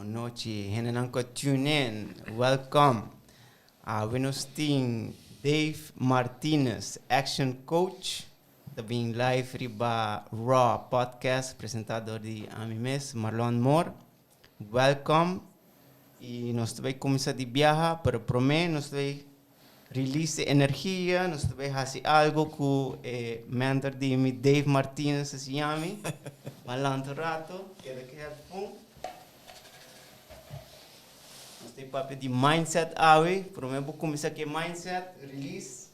Bon nochi, hendenan ku a tune in. Welcome. Awe nos tin Dave Martinez, Action Coach, ta bin live riba Raw Podcast, presentá dor di ami mes, Marlon Moore. Welcome. I nos ta bai kuminsá di biaha, pero promé nos ta bai release e energia, nos ta bai hasi algo ku e mentor di mi, Dave Martinez, a siña mi. Ban lanta un rato, keda ku headphone. Nos ta papia di mindset awe. Promé bo kuminsá ku e mindset, release.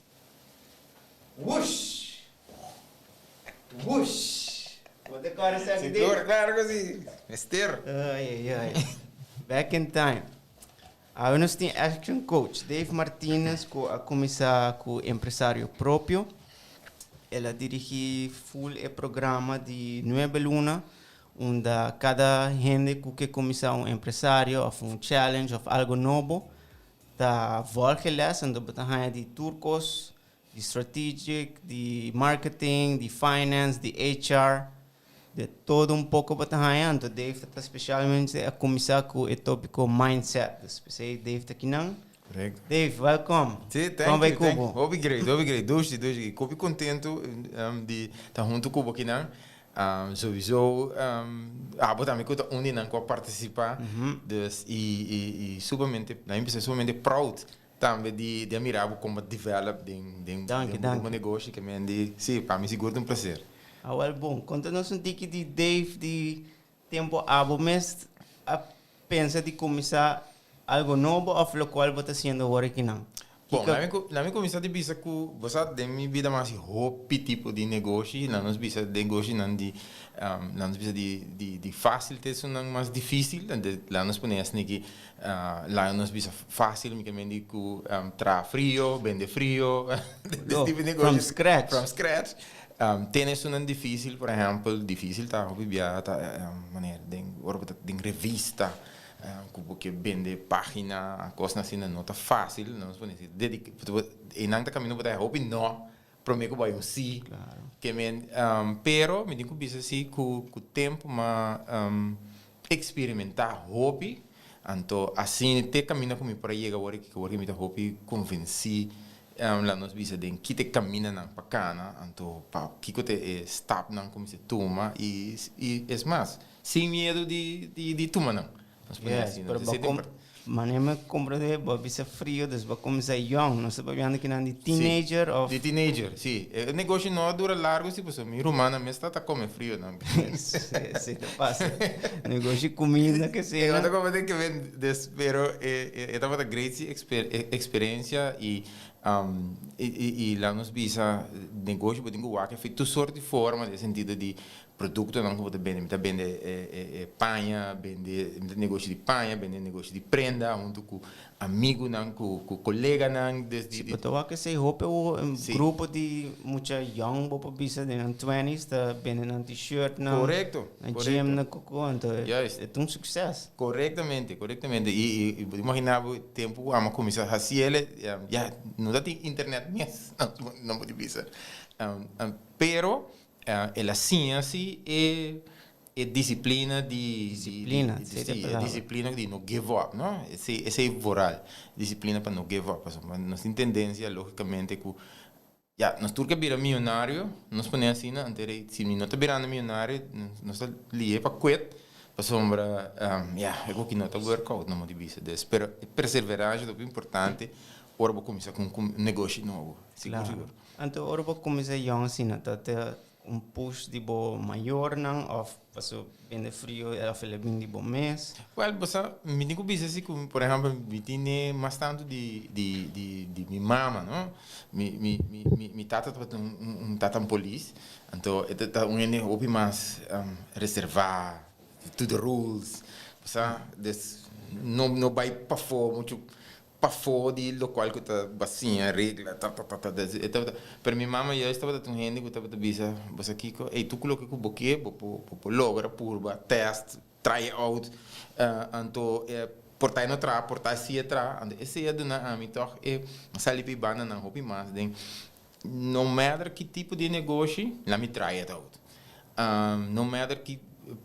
Wush! Wush! Bo ta kòrda esaki, Dave? Sigur, klaro ku si. Mester. Ai, ai, ai. Back in time. Awe nos tin Action Coach Dave Martinez ku a kuminsá ku Empresario Propio. El a dirigí full e programa di nuebe luna unda kada hende ku ke kuminsá un empresario òf un challenge òf algu nobo ta vòlg e lès. Anto bo ta haña di tur kos, di strategic, di marketing, di finance, di HR. De todo un poco bo ta haña, anto Dave ta ta specialmente a cuminsa cu e topico mindset. Dus p'esey Dave ta kinan. Correcto. Dave, welcome. Sí, thank Con you, bay thank cu bo? Hopi great, hopi great. Dushi, dushi. Hopi contento di ta hunto cu bo kinan. Sowieso abo tambe cu ta un di nan cu a participa. Dus y y y sumamente, na mi bisa sumamente proud tambe di di a mira bo con bo a develop den den Danki, den bo danki. negoshi ke men di si pa mi sigur ta un placer. Awel bon, konta nos un tiki di Dave di tempo abo mes a pensa di kuminsá algo nobo òf lokual bo ta hasiendo awor akinan? Bon, Kiko laat mi laat mi kuminsá di bisa ku bo sa den mi bida mi a hasi hopi tipo di negoshi, laat nos bisa negoshinan di laat nos bisa di di di fásil te esunnan mas difísil, laat nos pone asina ki Laga nos bisa fácil, mi ke mendi ku traha frio, bende frio, des tipo di From negoshi. scratch. From scratch. Tene esunnan difícil, por ehèmpel, difícil ta hopi bia ta manera den ora bo ta den revista ku bo ke bende página, kosnan asina no ta fácil, nos pone si dedica einan ta kaminda bo ta hopi no promé ku bai un sí. Ke men, pero mi tin ku bisa sí ku ku tempu m'a eksperimentá hopi, anto asina te kaminda ku mi por a yega awor aki, ku awor mi ta hopi konvensí laat nos bisa den ki ta e kamindanan pa kana, anto pa kiko ta e stapnan ku mi mester tuma i i es mas, sin miedu di di tuma nan. Nos pone Yes, asina, pero nos bo ta sinti kom impor. Manera mi comprende bo a bisa frio, dus bo a cuminsa young, nos ta papiando kinan di Sí, teenager of? di teenager, sí. E negoshi no a dura largo sí, pasobra mi rumannan mes ta ta come frio nan. Sí, sí ta pasa. Negoshi cuminda ke E sena. no ta come den ke ben des, pero e e tabata great sí exper experiencia y y y laga nos bisa negoshi bo tin cu wak tur soort di forma den sentido di Produktonan ku bo ta bende, mi ta bende e paña, bende, mi ta negoshi di paña, bende negoshi di prenda huntu ku amigunan, ku ku koleganan des di. Si bo ta wak esei hopi awo un grupo di mucha yòn bo por bisa den nan twenties ta bende nan t-shirtnan, Korekto, nan korekto. gymnan koko anto Juist. e ta un sukses. Korektamente, korektamente i i bo ta imaginá bo tempu ku amo a kuminsá hasi el ya no ta tin internet mes no bo di bisa pero El a siña si e e disciplina di Disciplina, esei ta e si e palabra. disciplina di no give up, no? Esei esei vooral, disciplina pa no give up, pasobra nos tin tendencia logicamente cu ya nos tur ke bira miyonario, nos pone asina, anto rei si mi no ta birando miyonario nos ta lihe pa quit pasobra ya e koki no ta work out no mo di bisa des, pero e perseverancia ta hopi importante ora bo cuminsa cu un negoshi nobo, sigur Claro. sigur. Anto ora bo kuminsá yòn asina ta ta un push di bo mayornan òf paso bende frio òf el a bin di bo mes? Wèl bo sa mi tin ku bisa si ku por ehèmpel mi tine mas tantu di di di di mi mama no mi mi mi mi mi tata tabata un un tata un polis anto e ta un hende hopi mas reservá to the rules bo sa des no no bai pafó muchu Pafó di lokual ku ta basiña regla ta ta ta ta e tabata pero mi mama juist tabata un hende ku tabata bisa bo sa kiko ey tur loke ku bo ke bo por bo por logra purba test try out anto e por ta e no traha por ta si e traha anto esey a duna ami tog e sali pa e bandanan hopi mas den no matter ki tipo di negoshi la mi try it out no matter ki.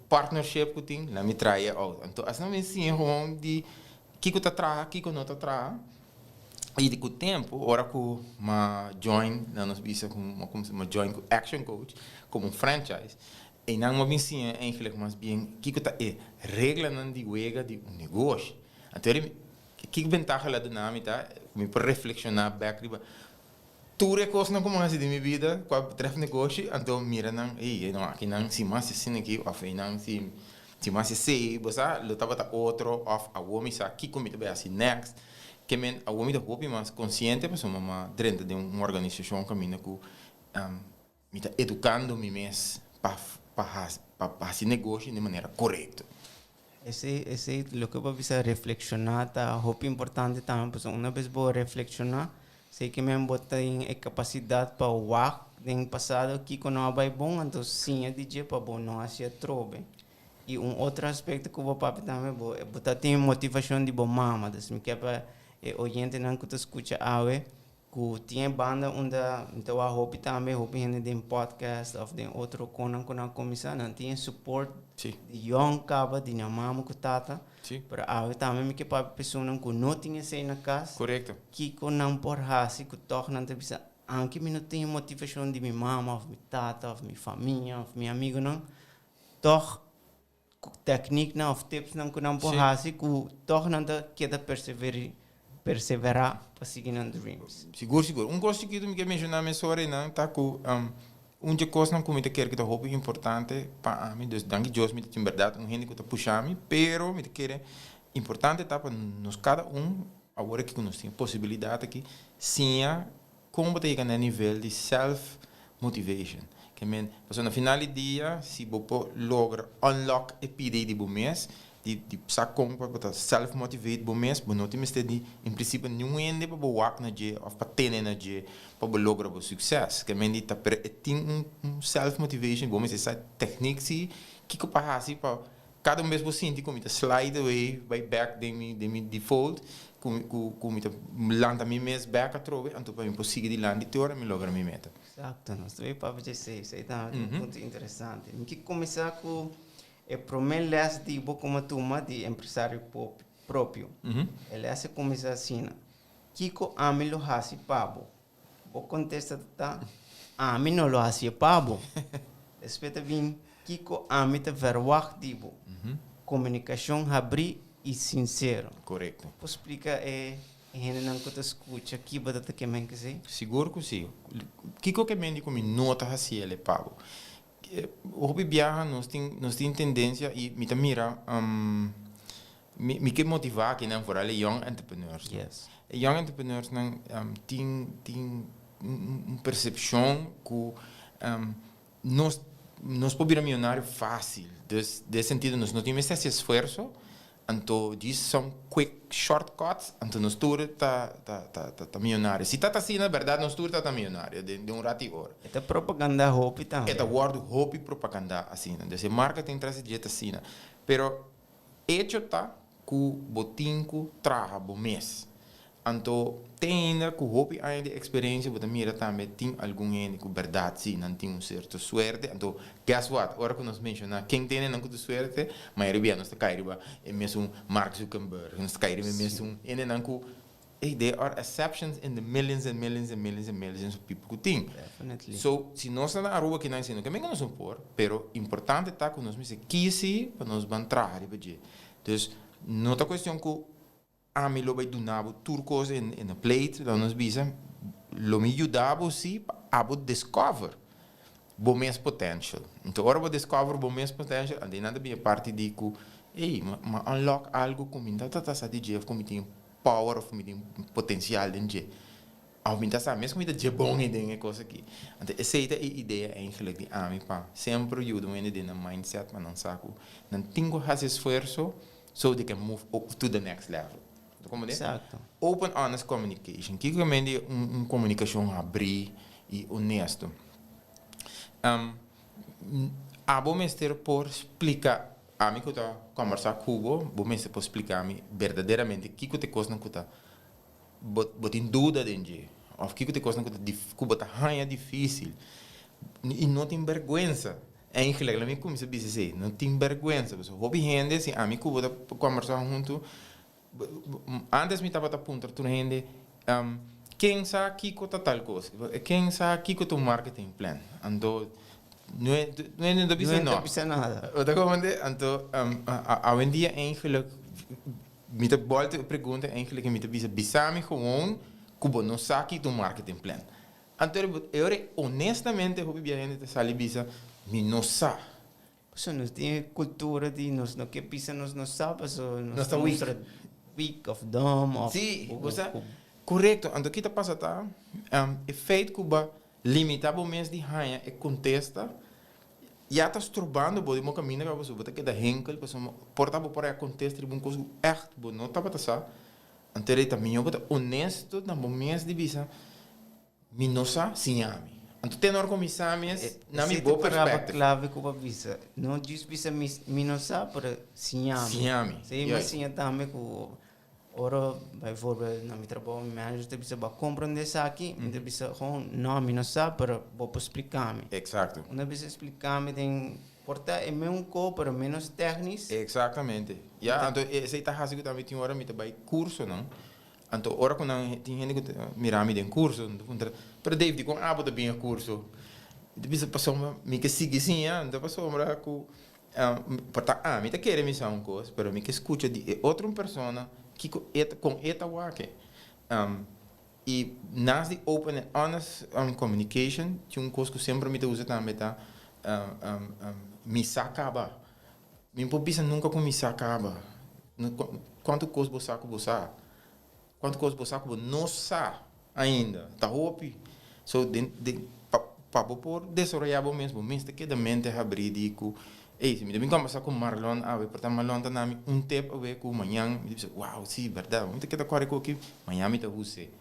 partnership ku tin, laat mi try it out. Anto asina mi siña gewoon di kiko ta traha, kiko no ta traha. I di ku tempu, ora ku m'a join, nan nos bisa ku m'a kuminsá m'a join ku Action Coach komo un franchise, einan m'a bin siña eigenlijk mas bien kiko ta e reglanan di wega di un negoshi. Anto eri kiko bentaha el a duna mi ta ku mi por reflekshoná bèk riba tur e kosnan ku mi a hasi den mi bida ku a betrèf negoshi, anto mira nan, ey, no, akinan si mi hasi asina aki òf einan si si mi hasi esei, bo sa, lo tabata otro òf awor mi sa kiko mi ta bai hasi next. Ke men awor mi ta hopi mas konsiente pasobra mi a drenta den un organisashon kaminda ku mi ta edukando mi mes pa pa hasi pa hasi negoshi den manera korekto. Esei esei loke bo a bisa reflekshoná ta hopi importante tambe pasobra una bes bo reflekshoná esei ke men bo tin e kapasidat pa wak den pasado kiko no a bai bon anto siña di dje pa bo no hasi atrobe. I un otro aspekto ku bo papia tambe bo bo ta tin motivashon di bo mama dus mi ke pa e oyentenan ku ta skucha awe Ku tin e banda unda mi ta wak hopi tambe, hopi hende den podcast of den otro konan ku nan a kuminsá, nan tin e support di yòn kaba, di nan mama ku tata. Pero awe tambe mi ke papia personanan ku no tin esei na kas, kiko nan por hasi ku tòg nan ta bisa, anke mi no tin e motivashon di mi mama of mi tata of mi famia of mi amigunan, tòg Tekniknan of tipsnan ku nan por hasi ku tòg nan ta keda perseveri perseverá pa sigui nan dreams. Sigur sigur. Un kos chikitu mi ke menshoná mesora einan ta ku un dje kosnan ku mi ta kere ku ta hopi importante pa ami, dus danki Dios mi ta tin bèrdat un hende ku ta pusha mi, pero mi ta kere importante ta pa nos kada un awor aki ku nos tin e posibilidat aki siña Kon bo ta yega na e nivel di self motivation? Ke men, pasobra na final di dia si bo por logra unlock e pida ei di bo mes, di di sa kon pa bo ta self motivate bo mes, bo no tin mester di en prinsipio niun hende pa bo wak na dje òf pa tene na dje pa bo logra bo sukses. Ke men di ta pero e tin un un self motivation, bo mester sa teknik si kiko pa hasi pa Kada un bes bo sinti ku mi ta slide away bai bek den mi den mi default ku mi ku ku mi ta lanta mi mes bek atrobe anto pa mi por sigui dilanti te ora mi logra mi meta. Exacto, nos ta bay papia dje esey, esey ta un punto interesante. Mi ke kuminsá ku e promé lès di bo komo tuma di empresario propio. E lès a kuminsá asina, Kiko ami lo hasi pa bo? Bo kontesta ta, Ami no lo hasié pa bo. Despues ta bin, Kiko ami ta verwagt di bo? Komunikashon habrí i sinsero. Korekto. Por splika e hendenan ku ta skucha ki bo ta ta ke men kesei? Sigur ku si. Kiko ke men di ku mi no ta hasié el pa bo? Hopi biaha nos tin nos tin tendensia i mi ta mira mi mi ke motivá akinan foral e young entrepreneurs. Yes. E young entrepreneurs nan tin tin un persepshon ku nos nos por bira miyonario fásil. Dus den e sentido nos no tin mester hasi esfuerso. Anto djis some quick shortcuts, anto nos tur ta ta ta ta ta miyonario. Si ta ta asina, berdad nos tur ta ta miyonario den den un rati ora. E ta propaganda hopi tambe. E ta wordu hopi propaganda asina. Dus e marketing tras di dje ta asina. Pero echo ta ku bo tin ku traha bo mes. Anto te ainda ku hopi aña di eksperensia bo ta mira tambe tin algun hende ku bèrdat si nan tin un sierto suerte. Anto guess what, ora ku nos menshoná ken tene nan ku ta suerte, mayoria bia nos ta kai riba e mesun Mark Zuckerberg, nos ta kai riba e mesun hendenan ku ey there are exceptions in the millions and millions and millions and millions of people ku tin. Definitely. So si nos ta na Aruba kinan si no ke men ku nos no por, pero importante ta ku nos mester kisi pa nos ban traha riba dje. Dus no ta kuestion ku Ami lo bai duna bo tur kos en en a plate, laga nos bisa, lo mi yuda bo si pa abo discover bo mes potential. Enton ora bo discover bo mes potential, anto nan ta bin e parti di ku, ey, mi a unlock algo ku mi no tabata sa di dje, of ku mi tin power of ku mi tin potencial den dje. Of mi ta sa mes ku mi ta dje bon ei den e kos aki. Anto esei ta e idea eigenlijk di ami pa semper yuda un hende den nan mindset pa nan sa ku nan tin ku hasi esfuerso so they can move up to the next level. Bo ta komprende? Exacto. Open honest communication. Kiko ke men di un un komunikashon habrí i honesto? Abo mester por splika ami ku ta kombersá ku bo, bo mester por splika mi berdaderamente kiko ta e kosnan ku ta bo bo tin duda den dje òf kiko ta e kosnan ku ta ku bo ta haña difísil i no tin bèrgwensa. Eigenlijk, laat mi kuminsá bisa esei, no tin bèrgwensa, pasobra hopi hende, si ami ku bo ta kòmbersá huntu, antes mi tabata puntra tur hende, ken sa kiko ta tal kos? Ken sa kiko ta un marketing plan? Anto, no hende no ta bisa no. No hende ta bisa nada. Bo ta komprende? Anto, awendia eigenlijk, mi ta bòlta e pregunta eigenlijk i mi ta bisa, bisa mi gewoon ku bo no sa kiko ta un marketing plan. Anto e ora honestamente hopi bia hende ta sali bisa, mi no sa. Pasobra nos tin e cultura di nos no ke bisa nos no sa pasobra nos ta weak. Weak of dumb of. Sí, bo sa. Correcto. Anto ki ta pasa ta, e feit cu bo a limita bo mes di haña e contesta ya ta strobando bo di bo caminda caba pasobra bo ta keda henkel pasobra por ta bo por haña contesta riba un cos cu echt bo no tabata sa. Anto e ta mihó bo ta honesto na bo mes di bisa, Mi no sa, siña mi. Anto te nor ku mi sa mes, na mi bo Esei ta palabra perspective. clave ku bo a bisa. No djis bisa mi, mi no sa, pero siña mi. Siña mi, Sí, mi a siña tambe ku ora, bijvoorbeeld na mi trabou, mi manager ta bisa bo a komprende esaki, mi ta bisa gewoon, no, mi no sa, pero bo por splika mi. Exacto. Una bisa splika mi den, por ta e meun ko, pero menos technisch. Exactamente. Ya, anto esei ta hasi ku tambe tin ora mi ta bai kursonan. Anto ora ku nan tin hende ku ta mira mi den kurso, nan ta puntra, Pero Dave, dikon abo ta bin e kurso? Mi ta bisa, Pasobra mi ke sigui siña. No ta pasobra ku por ta ami ta kere mi sa un kos, pero mi ke skucha di e otro persona kiko e ta, kon e ta wak e. I nas di open and honest communication, tin un kos ku semper mi ta usa tambe ta, mi sa kaba. Mi no por bisa nunka ku mi sa kaba. Kuantu kos bo sa ku bo sa? Kuantu kos bo sa ku bo no sa ainda? Ta hopi. So, den, den, pa, pa bo por desaroyá bo mes, bo mes ta keda mente habrí di ku, ey, si mi ta bin kombersá ku Marlon awe, por ta Marlon ta na mi un tep awe ku mañan mi ta bisa, wow, sí, bèrdat, mi ta keda kòrda ku aki, mañan mi ta hus'é.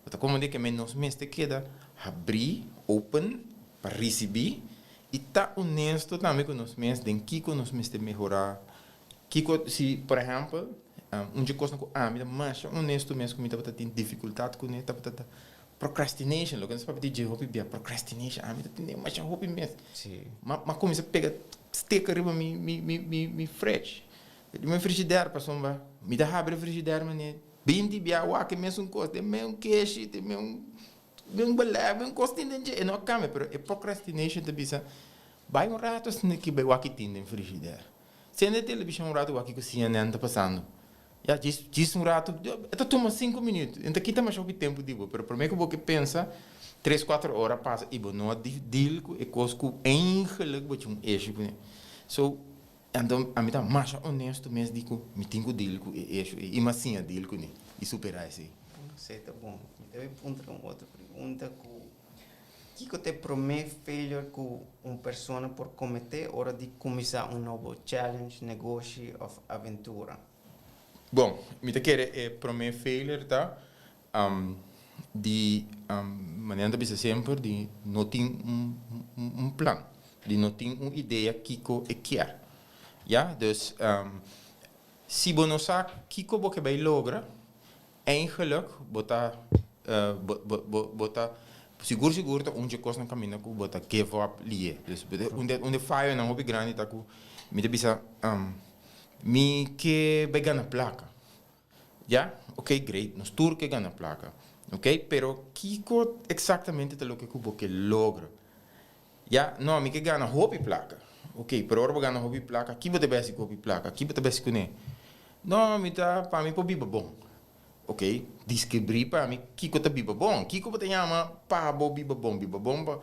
Bo ta komprendé ke men nos mester keda habrí, open, pa risibí i ta honesto tambe ku nos mes den kiko nos mester mehorá. Kiko si, por ehèmpel, un dje kosnan ku ami ta masha honesto mes ku mi tabata tin difikultat kuné tabata ta procrastination, loke nos papia di dje hopi bia, procrastination, ami ta tene masha hopi mes. Ma m'a kuminsá pega sticker riba mi mi mi mi fridge, riba mi frigider pasobra mi ta habri e frigider manera. 20 bia wak e mesun kos, den meun keshi, den meun meun belè, meun kos tin den dje, e no a kambia, pero e procrastination ta bisa, bai un rato asina aki bai wak e tin den frigider. Sende e televishon un rato wak kiko CNN ta pasando. Ya, djis djis un rato, e ta tuma sinku minuut, e no ta kita masha hopi tempu di bo, pero prome ku bo ke pensa, tres kuater ora pasa i bo no a deal ku e kos ku eigenlijk bo tin un issue kuné. So, Anto ami ta masha honesto mes di ku mi tin ku deal ku e issue ei i mi a siña deal kuné i superá esei. Esei ta bon. Mi ta bin puntra un otro pregunta ku kiko ta e promé failure ku un persona por kometé ora di kuminsá un nobo challenge, negoshi òf aventura? Bon, mi ta kere e promé failure ta di manera nan ta bisa semper di no tin un plan, di no tin un idea kiko e kier. Ya, dus si bo no sa kiko bo ke bai logra, eigenlijk bo ta bo ta sigur sigur ta un dje kosnan kaminda ku bo ta give up lié. Dus un de fayonan hopi grandi ta ku mi ta bisa mi ke bai gana plaka. Ya? Ok, great, nos tur ke gana plaka. Ok, pero kiko eksaktamente ta loke ku bo ke logra? Ya, no, mi ke gana hopi plaka. Ok, pero ora bo gana hopi plaka, ki bo ta besi ku hopi plaka? Ki bo ta besi kuné? No, mi ta, pa mi por biba bon. Ok, deskribí pa mi kiko ta biba bon. Kiko bo ta yama pa bo biba bon? Biba bon pa,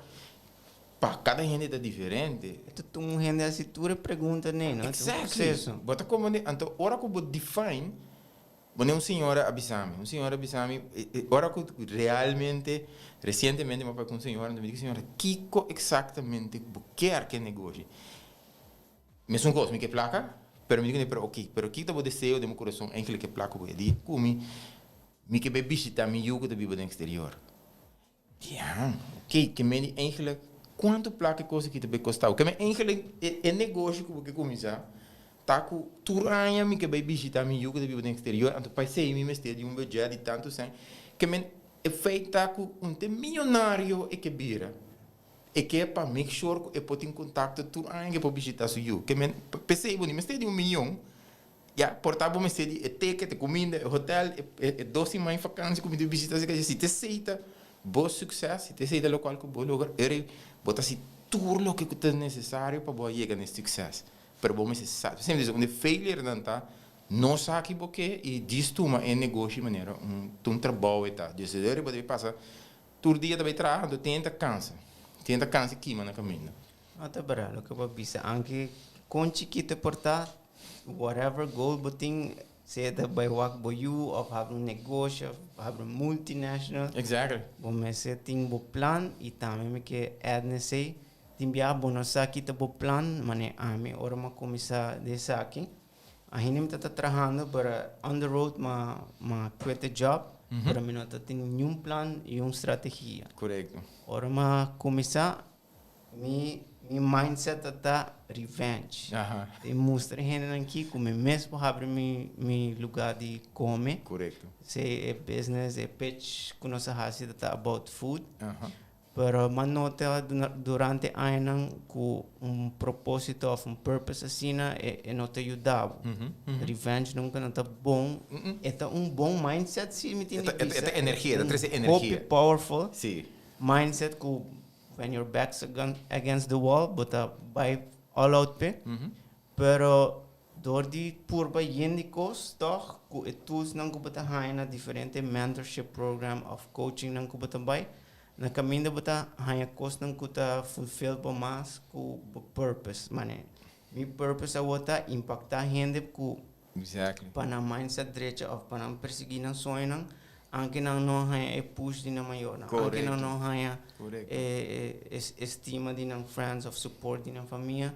pa kada hende ta diferente. E ta un hende hasi tur e pregunta nei, no? Exactly. Ta un proceso. Bo ta comprende? Anto ora ku bo define, bo ne un señora a bisa mi, un señora a bisa mi, ora ku realmente, recientemente mi a papia ku un señora, anto mi di ku señora, kiko exactamente bo kier ku e negoshi? Mesun kos, mi ke plaka, pero mi di ku ne, pero ok, pero kiko ta bo deseo den bo kurason enkele ke plaka ku bo e di ku mi, mi ke bai bishita mi yu ku ta biba den exterior. Ja, ok, ke men di eigenlijk kuantu plaka e kos aki ta bai kosta bo? Ke men eigenlijk e negoshi ku bo ke kuminsá ta ku tur aña mi ke bai bishita mi yu ku ta biba den eksterior, anto pa esei mi mester di un budget di tantu sèn. Ke men e feit ta ku un te miyonario e ke bira. E ke pa make sure ku e por tin kontakto tur aña ku e por bishitá su yu. Ke men, p'esei bo no mester di 1 mion, ya, por ta bo mester di e ticket, e kuminda, e hotel, e 2 siman di vakansi ku mi ta bishitá si Si ta esei ta bo sukses, si ta esei ta lokual ku bo logra, eri bo ta hasi tur loke ku ta nesesario pa bo a yega na e sukses. Pero bo mester sa, semper bisa, un failure nan ta no sa ki bo ke i djis tuma e negoshi manera un trabou e ta. Dus eri bo debe pasa tur dia ta bai traha, anto tin ta kansa. Tin ta kansa i kima na kaminda. No ta berdad, loke bo bisa, aunke kon chikito por ta, whatever goal bo tin, sea ta bai wak bo yu of habri un negoshi of habri un multinational. Bo mester tin bo plan i tambe mi ke add na esei, tin biaha bo no sa kita bo plan, mane ami ora mi a kuminsá den esaki, ainda mi ta trahando pero on the road m'a quit the job, pero mi no ta tin niun plan i un strategia. Ora mi a kuminsá, mi mindset ta ta revenge. I mustra hendenan aki ku mi mes por habri mi lugá di kome. Esei e business, e pitch ku nos a hasi ta ta about food. Pero m'a nota durante añanan ku un propósito òf un purpose asina e no ta yuda bo. Revenge nunka no ta bon. E ta un bon mindset si mi tin di bisa. E ta energia, e ta trese energia. Hopi powerful mindset ku when your back's against the wall bo ta bai all out p'e. Pero dor di purba yen di kos tòg ku e toolsnan ku bo ta haña na diferente mentorship program òf coachingnan ku bo ta bai, na kaminda bo ta haña kosnan ku ta fulfill bo mas ku bo purpose. Mane mi purpose awor ta impaktá hende ku pa nan mindset drecha òf pa nan persiguí nan soñonan, aunke nan no haña e push di nan mayornan, aunke nan no haña e estima di nan friends òf support di nan famia,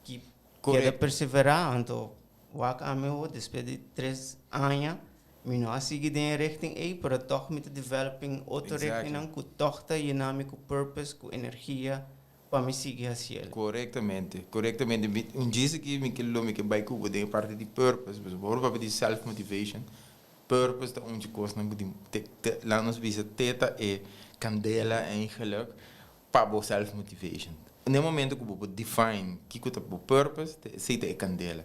ki keda perseverá. Anto wak ami awor despues di 3 aña mi no a sigui den e richting ei, pero tòg mi ta developing otro richtingnan ku tòg ta yena mi ku purpose, ku energia pa mi sigui hasi el. Korektamente, korektamente. Un djis aki mi ke lo mi ke bai ku bo den e parti di purpose, pasobra ora bo papia di self motivation, purpose ta un dje kosnan ku tin te, laga nos bisa, te ta e kandela eigenlijk pa bo self motivation. Na e momento ku bo por define kiko ta bo purpose, esei ta e kandela.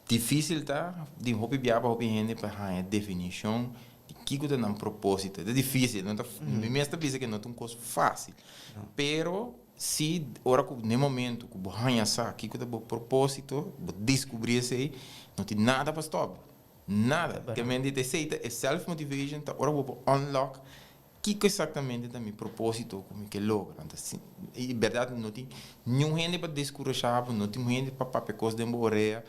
Difísil ta di hopi bia pa hopi hende pa haña definishon di kiko ta nan propósito. Ta difísil, no ta, mi mes ta bisa ke no ta un kos fásil. Pero si ora ku na e momento ku bo haña sa kiko ta bo propósito, bo diskubrí esei, no tin nada pa stòp bo. Nada. Ke men di esei ta e self motivation ta ora bo por unlock kiko eksaktamente ta mi propósito ku mi ke logra. Anto si, i bèrdat no tin niun hende pa deskurashá bo, no tin hende pa papia kos den bo orea.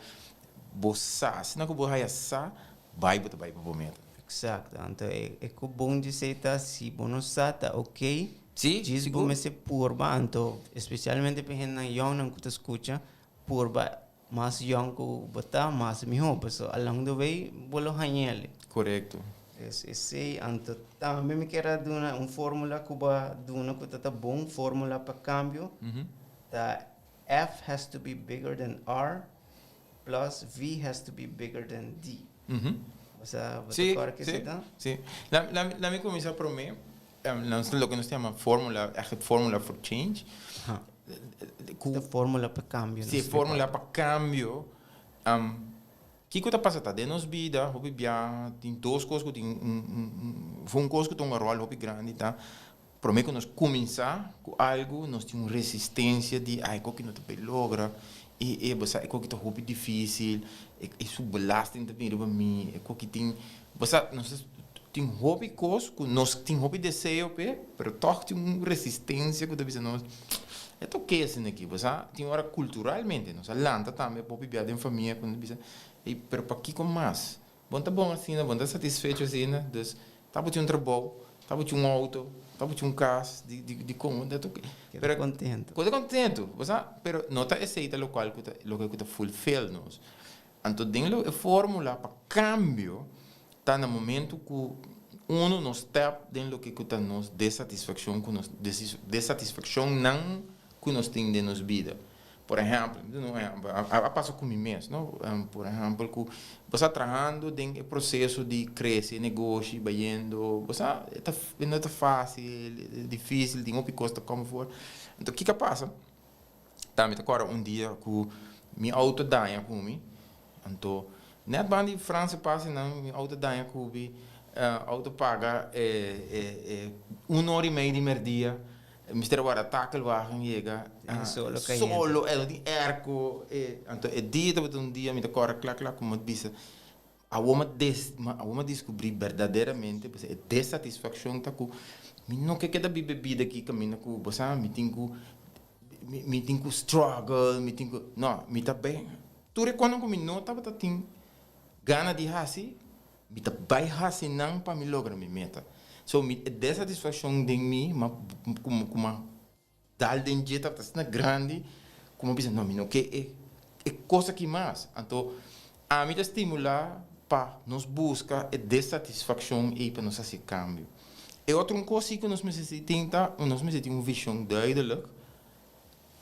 Bo sa, asina ku bo haya sa, bai bo ta bai pa bo meta. Eksakto. Anto e ku bon di esei ta si bo no sa ta okey. Djis bo mester purba, anto espesialmente pa e hendenan yòngnan ku ta skucha, purba mas yòn ku bo ta, mas mihó, pasobra along the way bo lo hañ'el. Esei, anto tambe mi kier a duna un fórmula ku bo a duna ku ta ta bon fórmula pa kambio, ta F has to be bigger than R plus V has to be bigger than D. Bo sa, bo ta kòrda ke esei ta? Si, si. Lami kuminsá promé, loke nos ta yama fórmula, ègt fórmula for change. Ta fórmula pa kambio. Si, fórmula pa kambio. Kiko ta pasa ta den nos bida, hopi bia tin dos kos ku tin un kos ku ta un ròl hopi grandi ta, promé ku nos kuminsá ku algu nos tin un resistensia di ai koki no ta por logra, e bo sa e koki ta hopi difísil, e su belasting ta bini riba mi, e koki tin, bo sa nos tin hopi kos ku nos tin hopi deseo p'e, pero tòg tin un resistensia ku ta bisa nos e ta oke asina aki, bo sa tin ora kulturalmente nos a lanta tambe hopi bia den famia ku nos bisa ey pero pakiko mas? Bo no ta bon asina, bo no ta satisfecho asina, dus ta bo tin un trabou, ta bo tin un outo, ta bo tin un kas, di di dikon bo ta oke. Keda kontentu. Keda kontentu, bo sa, pero no ta esei ta lokual ku ta loke ku ta fulfill nos. Anto den lo e formula pa kambio ta na momento ku uno no step den loke ku ta nos desatisfakshon ku nos desatisfakshonnan ku nos tin den nos bida. Por ehèmpel, mi ta duna un ehèmpel, a pasa ku mi mes, no? Por ehèmpel ku bo sa trahando den e proseso di krese e negoshi, bayendo, bo sa e ta e no ta fásil, e difisil, tin hopi kos ta kòm for. Anto, kiko a pasa? Tambe ta kòrda un dia ku mi outo daña ku mi. Anto, net banda di Franse Pas nan, mi outo daña ku mi, outo paga 1:30 di merdia. Mester warda takelwagen yega. Den solo kayente. Solo, no tin airco. Anto, e dia tabata un dia, mi ta kòrda kla kla ku mi bisa, awor mi des, awor mi diskubrí berdaderamente, pues, e desatisfakshon ta ku mi no ke keda biba e bida aki kaminda ku bo sa, mi tin ku struggle, mi tin ku, no, mi ta ben. Tur e kosnan ku mi no tabata tin gana di hasi, mi ta bai hasi nan pa mi logra mi meta. So, mi e desatisfakshon den mi, ma ku m'a dal den dje tabata asina grandi, ku mi bisa, no, mi no ke e kos aki mas. Anto, ami ta stimulá pa nos buska e desatisfakshon ei pa nos hasi kambio. E otro kos ku nos mester ta, nos mester tin un vishon duidelijk,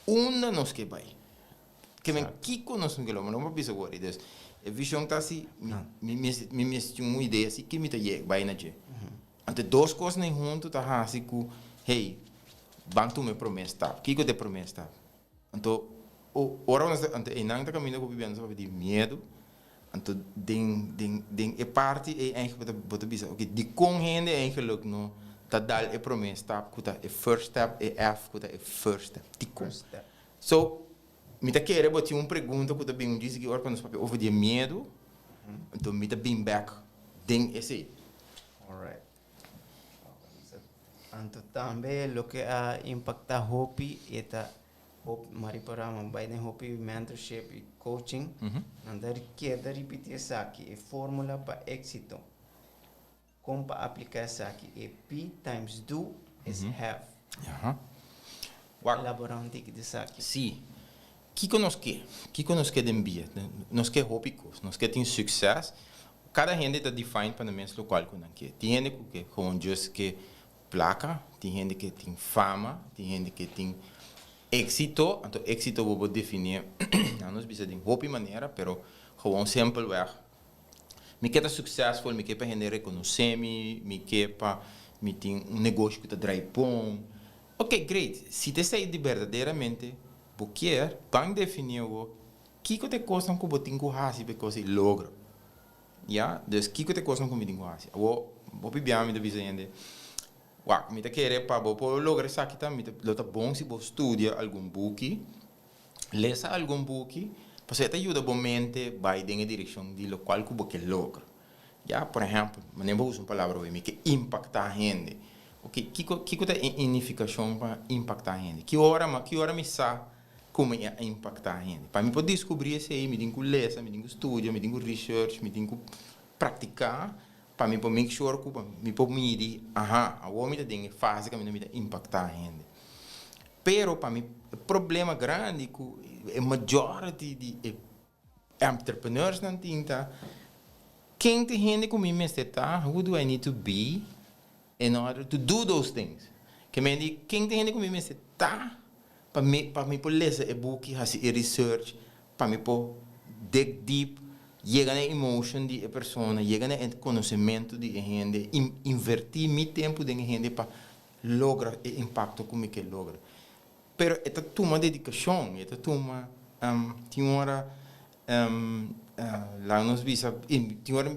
unda nos ke bai. Ke men kiko nos ke logra, no bisa worry. Dus, e vishon ta asina, mi tin un idea asina ku mi ta yega bai na dje. Anto dos kosnan huntu ta hasi ku, hey, ban tuma e promé stap. Kiko ta e promé stap? Anto, ora nos anto einan ta kaminda ku bibiendo sa di miedu. Anto den e parti ei eigenlijk bo ta bisa, oké, dikon hende eigenlijk no ta dal e promé stap ku ta e first step, e F ku ta e first step. Dikon. First step. So, mi ta kere bo tin un pregunta ku ta bin un disi ki ora ku nos papia over di miedu, anto mi ta bin back den esei. Alright. Anto tambe loke a impaktá hopi ta hopi mariparama bai den hopi mentorship i coaching. Nan ta keda ripití esaki, e fórmula pa éksito. Kon pa apliká esaki? E Be times do is have. Wak. Elaborá un tiki di esaki. Si. Kiko nos ke? Kiko nos ke den bida? Nos ke hopi kos. Nos ke tin sukses. Kada hende ta define pa nan mes lokual ku nan ke. Tin hende ku ke gewoon just ke plaka, tin hende ke tin fama, tin hende ke tin éksito. Anto éksito bo por definí, nos bisa den hopi manera, pero gewoon simpelweg. Mi ke ta successful, mi ke pa hende rekonosé mi, mi ke pa mi tin un negoshi ku ta draai bon. Ok, great. Si ta esei di berdaderamente bo kier, ban definí bo kiko ta e kosnan ku bo tin ku hasi pa e kos ei logra. Ja, dus kiko ta e kosnan ku mi tin ku hasi? Awor, hopi biaha mi ta bisa hende, wak, mi ta kere pa bo por logra esaki ta, mi ta lo ta bon si bo studia algun buki, lesa algun buki, pasobra e ta yuda bo mente bai den e direkshon di lokual ku bo ke logra. Ja, por ehèmpel, manera bo usa un palabra hopi, mi ke impaktá hende. Ok, kiko ta e nifikashon pa impaktá hende? Ki ora mi sa ku mi a impaktá hende? Pa mi por deskubrí esei, mi tin ku lesa, mi tin ku studia, mi tin ku research, mi tin ku praktiká, pa mi por make sure ku mi por midi, aha, awor mi ta den e fase ku mi ta impaktá hende. Pero pa mi, problema grandi ku e majority di e entrepreneurs nan tin ta, ken ta e hende ku mi mester ta, who do I need to be in order to do those things? Ke men di, ken ta e hende ku mi mester ta pa mi por lesa e buki, hasi e research, pa mi por dig deep, yega na emotion di e persona, yega na konosementu di e hende, invertí mi tempu den e hende pa logra e impakto ku mi ke logra. Pero e ta tuma dedikashon, e ta tuma tin ora laga nos bisa, tin ora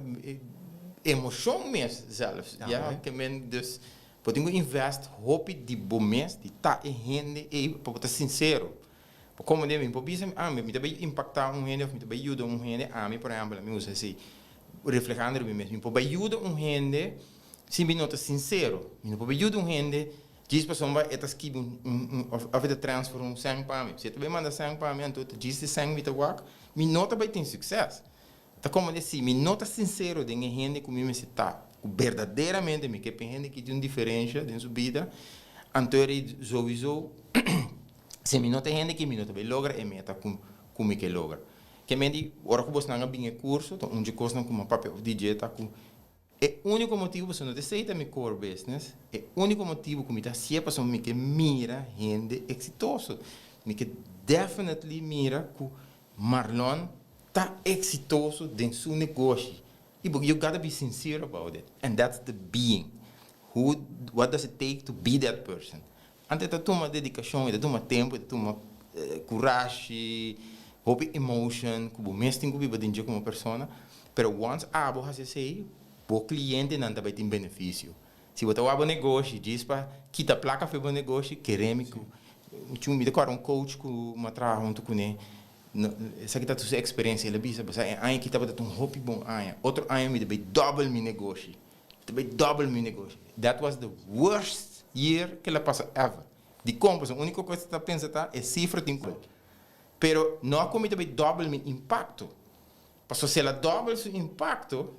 emoshon mes zelfs, ja, ke men dus bo tin ku invest hopi di bo mes, di ta e hende ei pa bo ta sinsero. Pa komo den mi por bisa, ah, mi ta bai impaktá un hende òf mi ta bai yuda un hende, ami por ehèmpel, mi usa esei, reflehando riba mi mes, mi por bai yuda un hende si mi no ta sinsero. Mi no por bai yuda un hende djis pasobra e ta skibi un òf e ta transfer un sèn pa mi. Si e ta bai manda sèn pa mi, anto djis e sèn mi ta wak, mi no ta bai tin sukses. Ta komo di si mi no ta sinsero den e hende ku mi mester ta, ku berdaderamente mi ke pa e hende ki tin un diferensha den su bida, anto sowieso si mi no ta e hende ki mi no ta bai logra e meta ku mi ke logra. Ke men di ora ku bosnan a bin e kurso, ta un dje kosnan ku mi a papia òf di dje ta ku e úniko motibu pasobra no ta esei ta mi core business, e úniko motibu ku mi ta hasié pasobra mi ke mira hende eksitoso. Mi ke definitely mira ku Marlon ta eksitoso den su negoshi. I you gotta be sincere about it. And that's the being. What does it take to be that person? Anto e ta tuma dedikashon, e ta tuma tempu, e ta tuma kurashi, hopi emotion ku bo mes tin ku biba den dje komo persona. Pero once abo hasi esei, bo klientenan ta bai tin benefisio. Si bo ta wak bo negoshi djis pa kita plaka for bo negoshi, kere mi ku mi ta kòrda un coach ku mi a traha huntu kuné, esaki ta su eksperensia, el a bisa, Bo sa e aña aki tabata un hopi bon aña, otro aña mi ta bai dòbel mi negoshi. Ta bay double mi negoshi. That was the worst year ke la pasa ever. Dikon? Pasobra uniko kos ta pensa ta e sifra tin ku. Pero no a ku mi ta bay double mi impakto. Pasobra si el a double su impakto,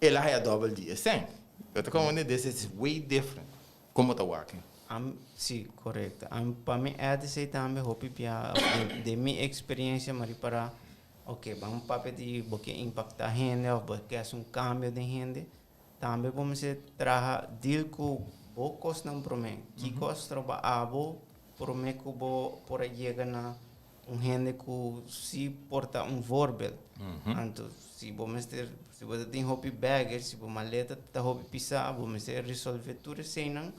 el a haya double di e sèn. Bo ta komprende? This is way different kon bo ta wak. Am, si, korekto. Am, pa mi edc tambe hopi bia den mi eksperiencia mi a ripara. Ok, ban papia di bo ke impacta hende of bo ke haci un cambio den hende, tambe bo mester traha deal cu bo cosnan prome. Kico a stroba abo prome cu bo por a yega na un hende cu si por ta un voorbeeld? Anto si bo mester, si bo ta tin hopi baggage, si bo maleta ta hopi pisa, bo mester resolve tur eseinan,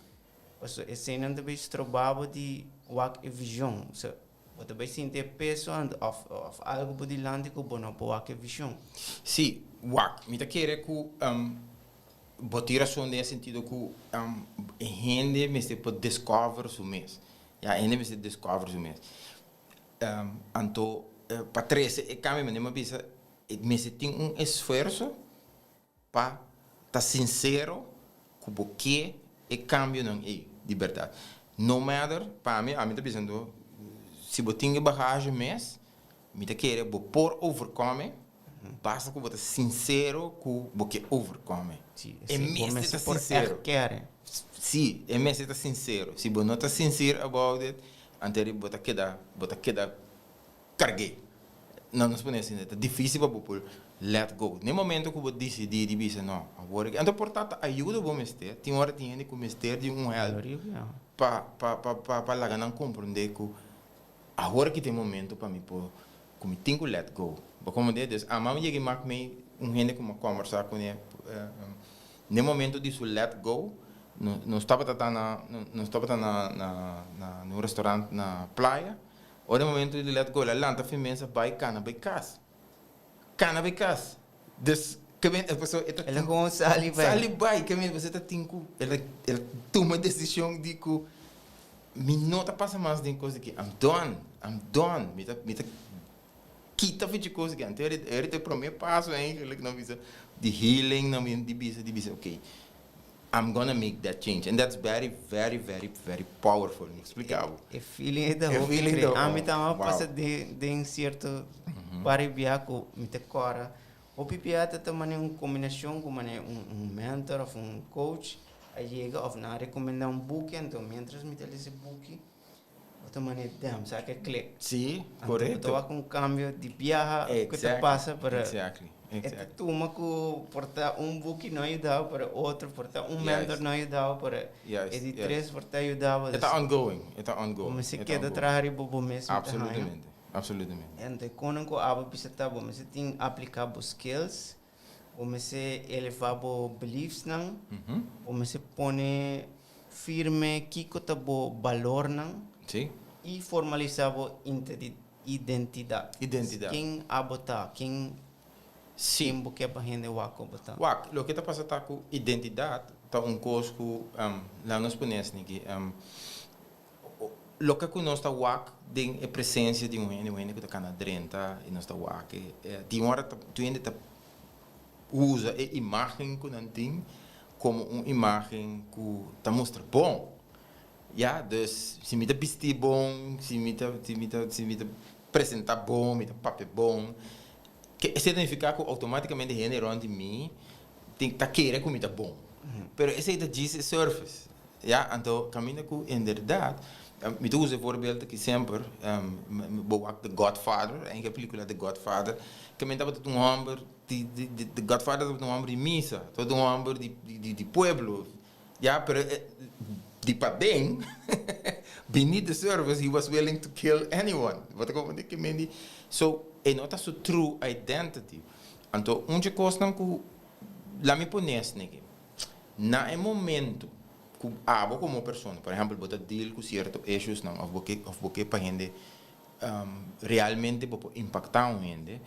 pasobra eseinan ta bay stroba bo di wak e vision. Bo ta bai sinti e peso anto of of algo bo dilanti ku bo no por wak e vishon. Sí, wak. Mi ta kere ku bo tin rason den e sentido ku e hende mester por discover su mes. Ya, e hende mester discover su mes. Anto pa trese e kambio manera mi a bisa e mester tin un esfuerso Pa ta sincero cu bo ke e cambionan ey di berdad. No matter, pa mi, ami ta bisando, si bo tin e bagage mes, mi ta kere bo por overcome, basta cu bo ta sincero cu bo ke overcome. Si, e mester ta sincero. Si, e mester ta sincero. Si bo no ta sincere about it, anto bo ta keda, bo ta keda Cargué. No, nos pone asina, ta difícil pa bo por let go. Na e momento cu bo dicidi di bisa no, awor aki, anto por ta ta ayuda bo mester, tin ora tin hende cu mester di un help pa pa pa pa pa laga nan comprende cu awor aki ta e momento pa mi por, cu mi tin cu let go. Bo comprende? Dus ama mi yega y mak mi un hende cu mi a combersa cune na e momento di su let go, nos tabata ta na, nos tabata na na na un restaurant na playa. Ora e momento di let go, el a lanta fin mesa bai cana bai cas. Cana bai cas. Dus, ke men, pasobra e ta El a gewoon sali bai. Sali bai, ke men, pasobra e ta tin cu, el a, el a tuma e decision di cu mi no ta pasa mas den cos aki. I'm done, I'm done. Mi ta, mi ta kita fichi cos aki. Anto eri ta e prome paso eigenlijk, no bisa, di healing, no di bisa, di bisa, okay. I'm gonna make that change and that's very very very very powerful mi explica bo. E feeling ei ta hopi increíble. Ami tambe a pasa den cierto par di bia cu mi ta cora hopi bia ta ta mane un combinacion cu mane un mentor of un coach a yega of nan a recomenda un buki anto mientras mi ta lesa e buki bo ta mane damn sa ke click. Sí, correcto. Anto bo ta wak un cambio di biaha cu ta pasa pero e ta tuma cu por ta un buki no a yudabo pero otro por ta un mentor no a yudabo pero e di tres por ta yudabo. E ta ongoing, e ta ongoing. Bo mester keda traha riba bo mes. Absolutamente, absolutamente. Anto e konan cu abo bisa ta bo mester tin aplica bo skills, bo mester eleva bo beliefsnan, bo mester pone Firme kiko ta bo balornan i formalisá bo identidat. Identidat. Ken abo ta? Ken ken bo ke pa hende wak ku bo ta? Wak, loke ta pasa ta ku identidat ta un kos ku laga nos pone esaki, loke ku nos ta wak den e presensia di un hende, un hende ku ta kana drenta i nos ta wak e, tin ora ta tur hende ta usa e imágen ku nan tin komo un imágen ku ta mustra bon. Ya, dus si mi ta bistí bon, si mi ta si mi ta si mi ta presentá bon, mi ta papia bon, ke esei ta nifiká ku outomátikamente hende rònt di mi tin ta kere ku mi ta bon. Pero esei ta djis e surface. Ya, anto kaminda ku inderdat, mi ta usa e voorbeeld aki semper, bo wak The Godfather, e pelikula The Godfather, kaminda tabata un hòmber di di di The Godfather tabata un hòmber di misa, tabata un hòmber di di di pueblo, ya, pero e di paden, beneath the surface he was willing to kill anyone, bo ta komprende ke men di, so e no ta su true identity. Anto un dje kosnan ku la mi pone esneki, na e momento. Ku abo komo persona, por ehèmpel, bo ta deal ku sierto issuesnan òf bo ke pa hende realmente bo por impaktá un hende,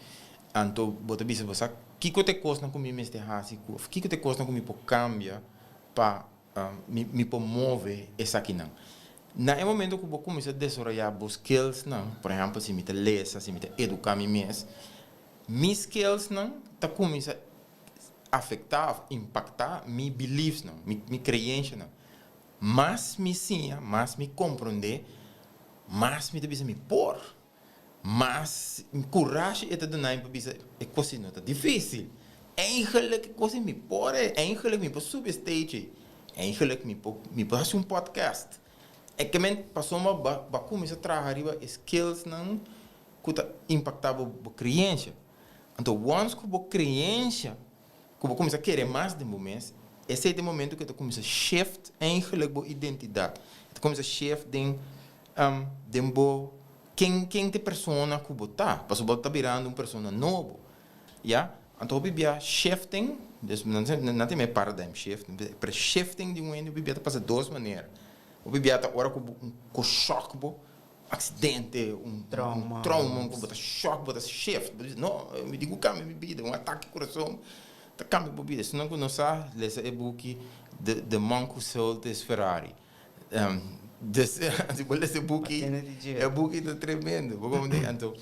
anto bo ta bisa bo sa kiko ta e kosnan ku mi mester hasi ku òf kiko ta e kosnan ku mi por kambia pa mi por move esakinan. Na e momento ku bo kuminsá desaroyá bo skillsnan, por ehèmpel, si mi ta lesa, si mi ta eduká mi mes, mi skillsnan ta kuminsá afektá òf impaktá mi beliefsnan, mi kreensianan. Mas mi siña, mas mi komprondé, mas mi ta bisa mi por. Mas kurashi e ta duna mi pa bisa e kos no ta difísil. Eigenlijk e kos mi por, eigenlijk mi por subi stage ei. Eigenlijk mi por hasi un podcast. E ke men pasobra bo a kuminsá traha riba e skillsnan ku ta impaktá bo kreensia. Anto once ku bo kreensia, ku bo kuminsá kere mas den bo mes, esei ta e momento ku e ta kuminsá shift eigenlijk bo identidat. E ta kuminsá shift den bo ken ta e persona ku bo ta, pasobra bo ta birando un persona nobo, ya. Anto hopi bia shifting, dus nan ta yama e paradigm shift, pero shifting di un hende hopi bia ta pasa dos manera. Hopi bia ta ora ku bo un kos shock bo, aksidente, un trauma, trauma ku bo ta shock, bo ta shift, bo ta bisa no, mi tin ku kambia mi bida, un atake di kurason ta kambia bo bida. Esnan ku no sa, lesa e buki The Monk Who Sold His Ferrari. Dus si bo lesa e buki, e buki ta tremendo, bo comprende? Anto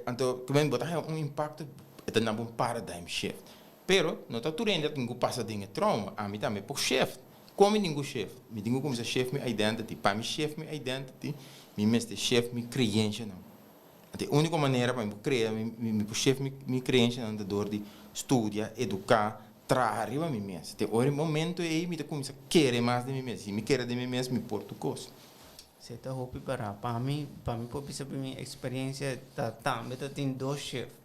anto bo ta haña un impakto, e ta duna bo un paradigm shift. Pero no ta tur hende tin ku pasa den e trauma, ami tambe por shift. Kon mi tin ku shift? Mi tin ku kuminsá shift mi identity. Pa mi shift mi identity, mi mester shift mi kreensianan. Anto e úniko manera pa mi por krea, mi por shift mi kreensianan ta dor di studia, eduká, traha riba mi mes. Te ora e momento ei mi ta kuminsá kere mas den mi mes. Si mi kere den mi mes, mi por tur kos. Esei ta hopi para. Pa mi por bisa mi eksperensia ta tambe ta tin dos shift.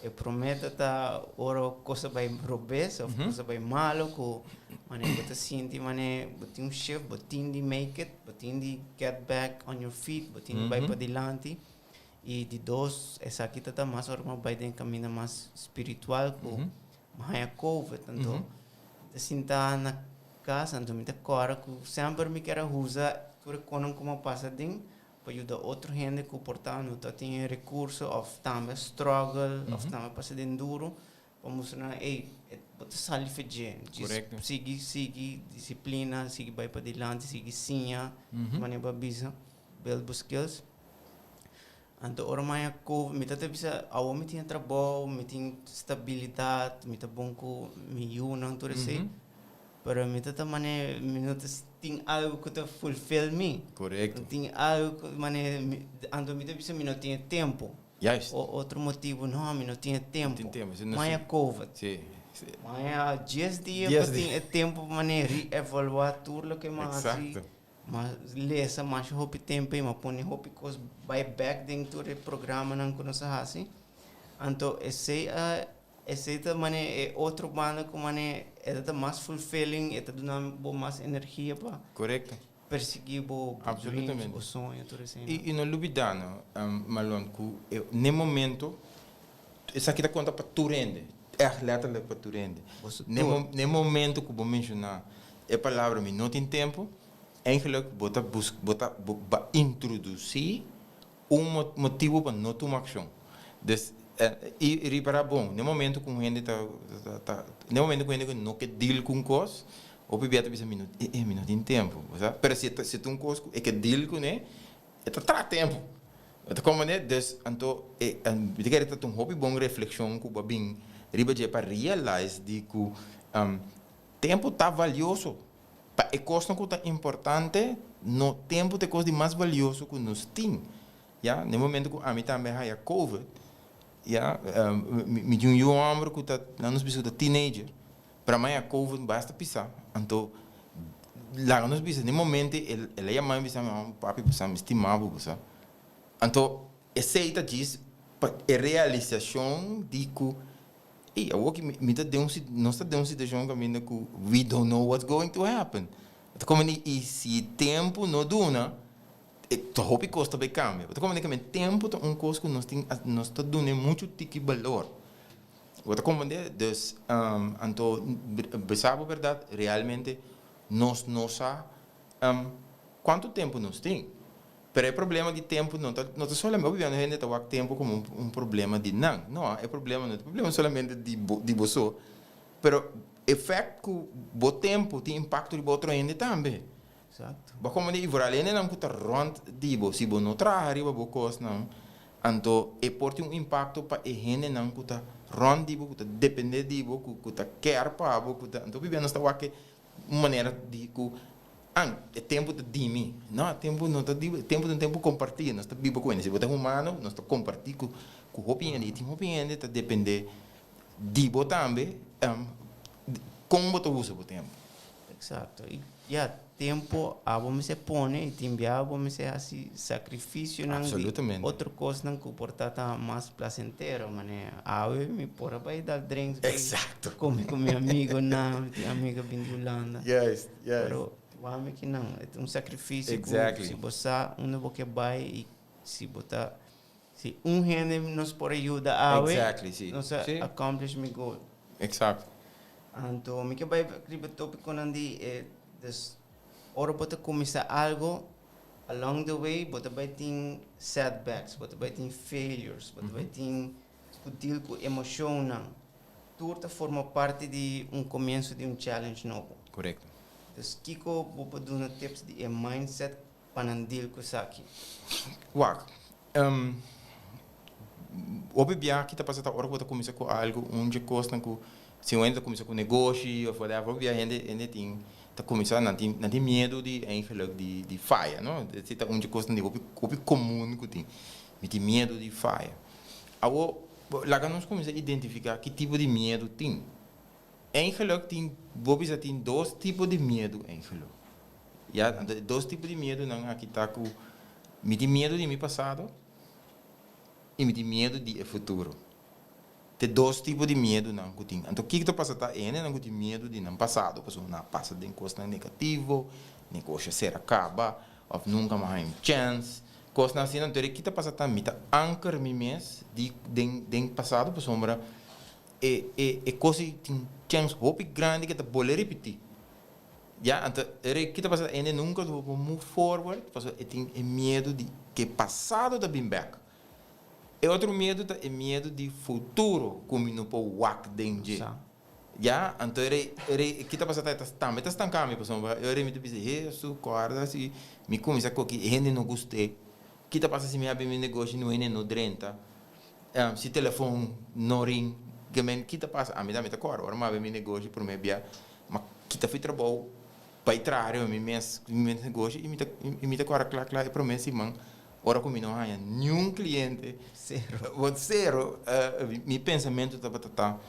E promé ta ora kos a bai robes òf kos a bai malu ku manera bo ta sinti manera bo tin un shift, bo tin di make it, bo tin di get back on your feet, bo tin di bai padilanti. I di dos, esaki ta mas ora bo bai den kaminda mas spiritual ku bo haña COVID. Anto ta sinta na kas, anto mi ta kòrda ku semper mi kier a usa tur e kosnan ku mi a pasa aden pa yuda otro hende ku por ta no ta tin e rekurso òf tambe struggle òf tambe pasa den duru pa mustra nan, ey, bo ta sali for dje. Sigui sigui disiplina, sigui bai padilanti, sigui siña, manera bo a bisa, build bo skills. Anto ora mi haña COVID, mi ta ta bisa awor mi tin e trabou, mi tin stabilidat, mi ta bon ku mi yunan tur esei. Pero mi ta ta manera mi no ta tin algo ku ta fulfill mi. Tin algo ku manera anto mi ta bisa mi no tin e tempu. Otro motibu, no, mi no tin e tempu. Tin tempu. Mi haña COVID. Mi haña 10 dia pa tin e tempu pa manera reevaluá tur loke mi a hasi. Mi a lesa masha hopi tempu i mi a pone hopi kos bai bèk den tur e programanan ku nos a hasi. Anto esei a esei ta manera e otro banda ku manera e ta mas fulfilling, e ta duna bo mas energia pa persiguí bo dreams, bo soño, tur esei. I no lubidá no, Marlon, ku n'e momento esaki ta konta pa tur hende, ègt lèterlik pa tur hende. N'e momento ku bo menshoná e palabra "mi no tin tempu", eigenlijk bo ta bus bo ta bo ba introdusí un motibu pa no tuma akshon. Dus i ripará bon, n'e momento ku un hende ta ta n'e momento ku un hende ku no ke deal ku un kos, hopi bia ta bisa mi no e mi no tin tempu, bo sa. Pero si e ta un kos ku e ke deal kuné, e ta traha tempu. Bo ta komprendé? Dus anto e mi ta kere ta un hopi bon reflekshon ku bo a bin riba dje pa realize di ku tempu ta valioso. Pa e kosnan ku ta importante, no tempu ta e kos di mas valioso ku nos tin. Ya, na e momento ku ami tambe a haya covid, ya, mi tin un yu hòmber ku ta, nan nos bisa ku ta teenager, pero a mi haya covid basta pisá. Anto, laga nos bisa, na e momento el a yama mi bisa mi, papi, bo sa mi stima bo, bo sa. Anto, esei ta djis pa e realisashon di ku Ey, awor ki mi ta den un nos ta den un situacion caminda cu we don't know what's going to happen. Ta como di, y si tempo no duna, e ta hopi cos ta bay cambia. Ta como di que tempo ta un cos cu nos tin, nos ta duna mucho tiki balor. Bo ta comprende? Dus, anto, bisa bo berdad, realmente. Nos no sa kuantu tempu nos tin. Pero e problema di tempu no ta no ta solamente hopi biaha hende ta wak tempu komo un un problema di nan. No, e problema no ta problema solamente di bo di bo so, pero e fèkt ku bo tempu tin impakto riba otro hende tambe. Exacto. Bo komo di i vooral hendenan ku ta rònt di bo, si bo no traha riba bo kosnan, anto e por tin un impakto pa e hendenan ku ta rònt di bo, ku ta dependé di bo, ku ku ta kèr pa bo, ku ta, anto hopi biaha nos ta wak e un manera di ku an e tempu ta di mi. No, e tempu no ta di bo, e tempu ta un tempu kompartí, nos ta biba ku hende. Si bo ta humano, nos ta kompartí ku ku hopi hende i tin hopi hende ta dependé di bo tambe, kon bo ta usa bo tempu. Exacto. Y ya, tempo abo mester pone y tin bia abo mester haci sacrificionan di Absolutamente. otro cosnan cu por ta ta mas placentero. Mane awe mi por a bay dal drinks, bay Exacto. come cu mi amigonan, mi tin amigo bin di Hulanda. Juist, juist. Pero wami ki nan, e ta un sacrificio cu Exactly. si bo sa unda bo ke bay y si bo ta, si un hende nos por a yuda awe, Exactly, si. nos a Si. accomplish mi goal. Exacto. Anto mi ke bai riba e topiconan di e des ora bo ta cuminsa algo along the way bo ta bai tin setbacks, bo ta bai tin failures, bo ta bai tin cu deal cu emocionnan. Tur ta forma parti di un comienso di un challenge nobo. Correcto. Dus kico bo por duna tips di e mindset pa nan deal cu esaki? Wak, hopi biaha ki ta pasa ta ora ku bo ta kuminsá ku algu, un dje kosnan ku si un hende ta kuminsá ku negoshi òf whatever, hopi biaha hende hende tin ta kuminsá nan tin nan tin miedu di eigenlik di di faya no, esei ta un dje kosnan di hopi hopi komun ku tin, mi tin miedu di faya. Awor laga nos kuminsá identifiká ki tipo di miedu tin. Eigenlik tin bo bisa tin dos tipo di miedu eigenlik. Ya, anto e dos tipo di miedunan aki ta ku mi tin miedu di mi pasado i mi tin miedu di e futuro. Ta e dos tipo di miedunan ku tin. Anto kiko ta pasa ta e hendenan ku tin miedu di nan pasado pasobra nan a pasa den kosnan negativo, negosio a sera kaba òf nunka mi a haña un chèns, kosnan asina. Anto ki ta pasa ta mi ta anker mi mes di den den pasado pasobra e e e kos ei tin chèns hopi grandi ke ta bolbe ripití. Ya, anto e rei kita pasa hende nunka lo por move forward pasobra e tin e miedu di ke pasado ta bin bek. E otro miedu ta e miedu di futuro ku mi no por wak den dje. Ya, anto e rei e rei kita pasa ta e ta tambe ta stanka mi pasobra e rei mi ta bisa Hesu kòrda si mi kuminsá koki e hende no gust'é. Kita pasa si mi habri mi negoshi no hende no drenta. Si telefon no ring. Ke men kita pasa ami tambe ta kòrda ora mi habri mi negoshi promé bia. Ma kita fi trabou bai traha riba mi mes mi mes negoshi i mi ta i mi ta kòrda kla kla e promé siman ora ku mi no haña niun kliente Sero. Wòrdu sero mi pensamentu tabata ta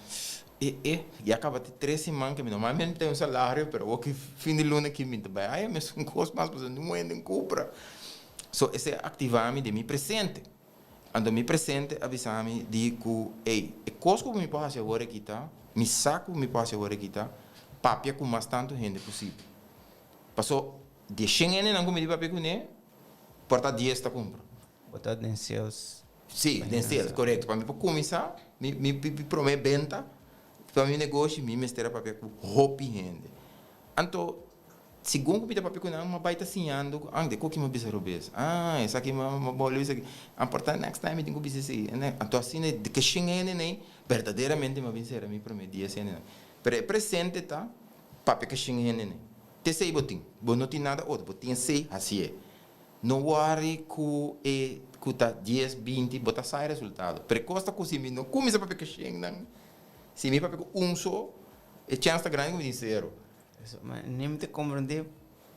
e e ya kaba te tres siman ke mi no mas ten un salario pero awor ki fin di luna aki mi ta bai haña mesun kos mas pasobra niun hende kumpra so esei a aktivá mi den mi presente. Anto mi presente a bisa mi di ku, ey, e kos ku mi por hasi awor aki ta, mi sa ku mi por hasi awor aki ta, papia ku mas tantu hende posibel. Paso, di e shen hendenan ku mi di papia kuné, por ta dies ta kumpra. Bo ta den sales? Sí, den sales, korekto. Pa mi por kuminsá mi mi promé benta pa mi negoshi, mi mester a papia ku hopi hende. Anto, Segun ku mi ta papia ku nan, mi a bai ta siñando ku, ah, dikon ki mi a bisa robes? Ah, esaki mi a bole bisa aki. A porta next time mi tin ku bisa esei. Anto asina di ke shen hende nei, berdaderamente mi a bin sera mi prome dies hendenan. Pero e presente ta papia ke shen hende nei. Te esei bo tin. Bo no tin nada otro. Bo tin esei, hasié. No wòri ku e ku ta dies, binti, bo ta sa e resultado. Pero e kos ta ku si mi no kuminsá papia ke shen nan, si mi papia ku un so, e chèns ta grandi ku mi tin sero. Eso, ma nim te comprende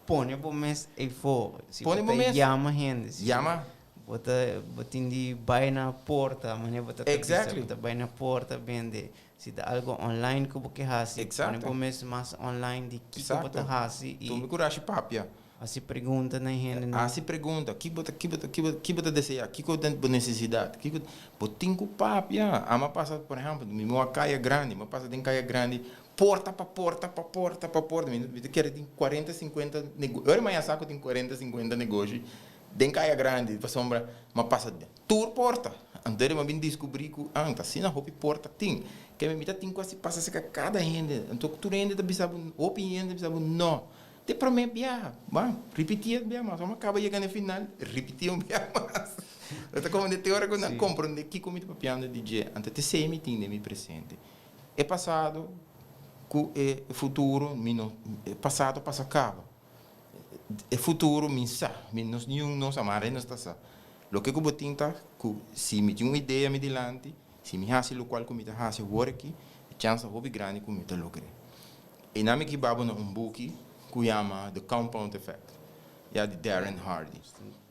pone bo mes eyfo. Si Pone bo bo ta mes. yama hende. Si Yama. Bo ta, bo tin di bai na porta, mane bo ta ta bisa, Exactly. bo ta bai na porta bende. Si ta algo online ku bo ke hasi, pone Exacto. bo mes mas online di kiko bo ta Exacto. hasi i Tuma kurashi papia. hasi pregunta na hendenan. Hasi pregunta, ki bo ta, ki bo ta, ki bo, ki bo ta desea, kiko ta bo nesesidat, kiko, bo tin ku papia. Ami a pasa, por ehèmpel, mi a kaya grandi, mi a pasa den kaya grandi Porta pa porta pa porta pa porta mi mi ta kere tin cuarenta cincuenta nego ora mi a sa cu tin cuarenta cincuenta negoshi den Caya Grandi pasobra mi a pasa den tur porta anto mi a bin descubri cu ah ta asina hopi porta tin ke mi ta tin cu asi pasa cerca cada hende anto tur hende ta bisa bo hopi hende ta bisa bo no. Te promé biaha, ban, ripití e bia mas. Ora mi a kaba yega na e final, ripití un bia mas. Bo ta komprendé te ora ku nan komprendé kiko mi ta papiando di dje. Anto te esei mi tin den mi presente. E pasado ku e futuro mi no, e pasado pasa kaba. E futuro mi sa, mi nos niun nos amara nos ta sa. Loke ku bo tin ta ku si mi tin un idea mi dilanti, si mi hasi lokual ku mi ta hasi awor aki, e chans ta hopi grandi ku mi ta logr'é. E nan mi kiba bo na un buki ku yama The Compound Effect, ya di Darren Hardy.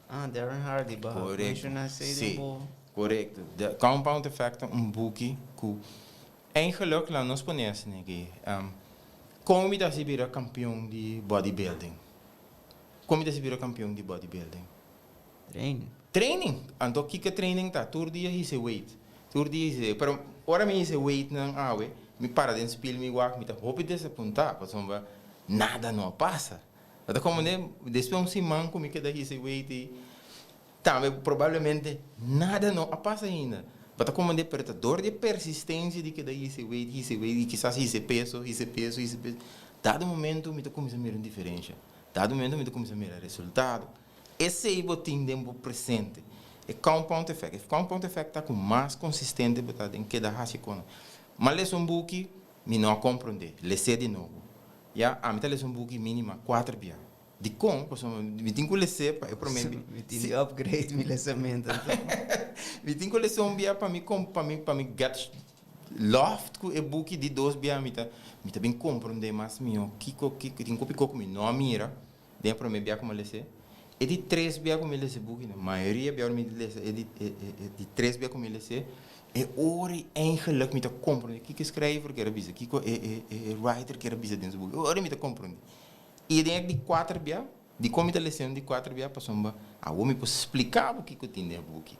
Ah, Darren Hardy, bo a menshoná esei den bo. Korekto. The Compound Effect ta un buki ku eigenlijk laat nos pone asina aki, kon mi ta hasi bira kampion di bodybuilding? Kon mi ta hasi bira kampion di bodybuilding? Training. Training! Anto kiko training ta? Tur dia hise weight. Tur dia hise. Pero ora mi hise weightnan awe, mi para den spil mi wak, mi ta hopi desapuntá pasobra nada no a pasa. Bo ta komprendé? Despues un siman ku mi keda hise weight ei, tambe probablemente nada no a pasa ainda. Bo ta komprendé? Pero ta dor di e persistensia di keda hise weight, hise weight, i kisas hise peso, hise peso, hise peso, dado momento mi ta kuminsá mira un diferensha. Dado momento mi ta kuminsá mira resultado. Esei bo tin den bo presente. E compound effect. E compound effect ta ku mas konsistente bo ta den keda hasi kona. M'a lesa un buki, mi no a komprondé. Les'é di nobo. Ya, ami ta lesa un buki mínima kuater bia. Dikon? Pasobra mi tin ku les'é pa e promé bia. Mi tin di upgrade mi lesamentu anto. Mi tin ku les'é un bia pa mi pa mi pa mi get loft ku e buki. Di dos bia mi ta mi ta bin komprondé mas mihó kiko kiko tin kopi koko mi no a mira. Den e promé bia ku mi a les'é, e di tres bia ku mi lesa e buki, na mayoria bia ora mi lesa e di e e di tres bia ku mi les'é, e ora ei eigenlik mi ta komprondé kiko e skrijver kier a bisa, kiko e e e writer kier a bisa den su buki, e ora ei mi ta komprondé. I den e di kuater bia, dikon mi ta les'é un di kuater bia? Pasobra awor mi por splika bo kiko tin den e buki.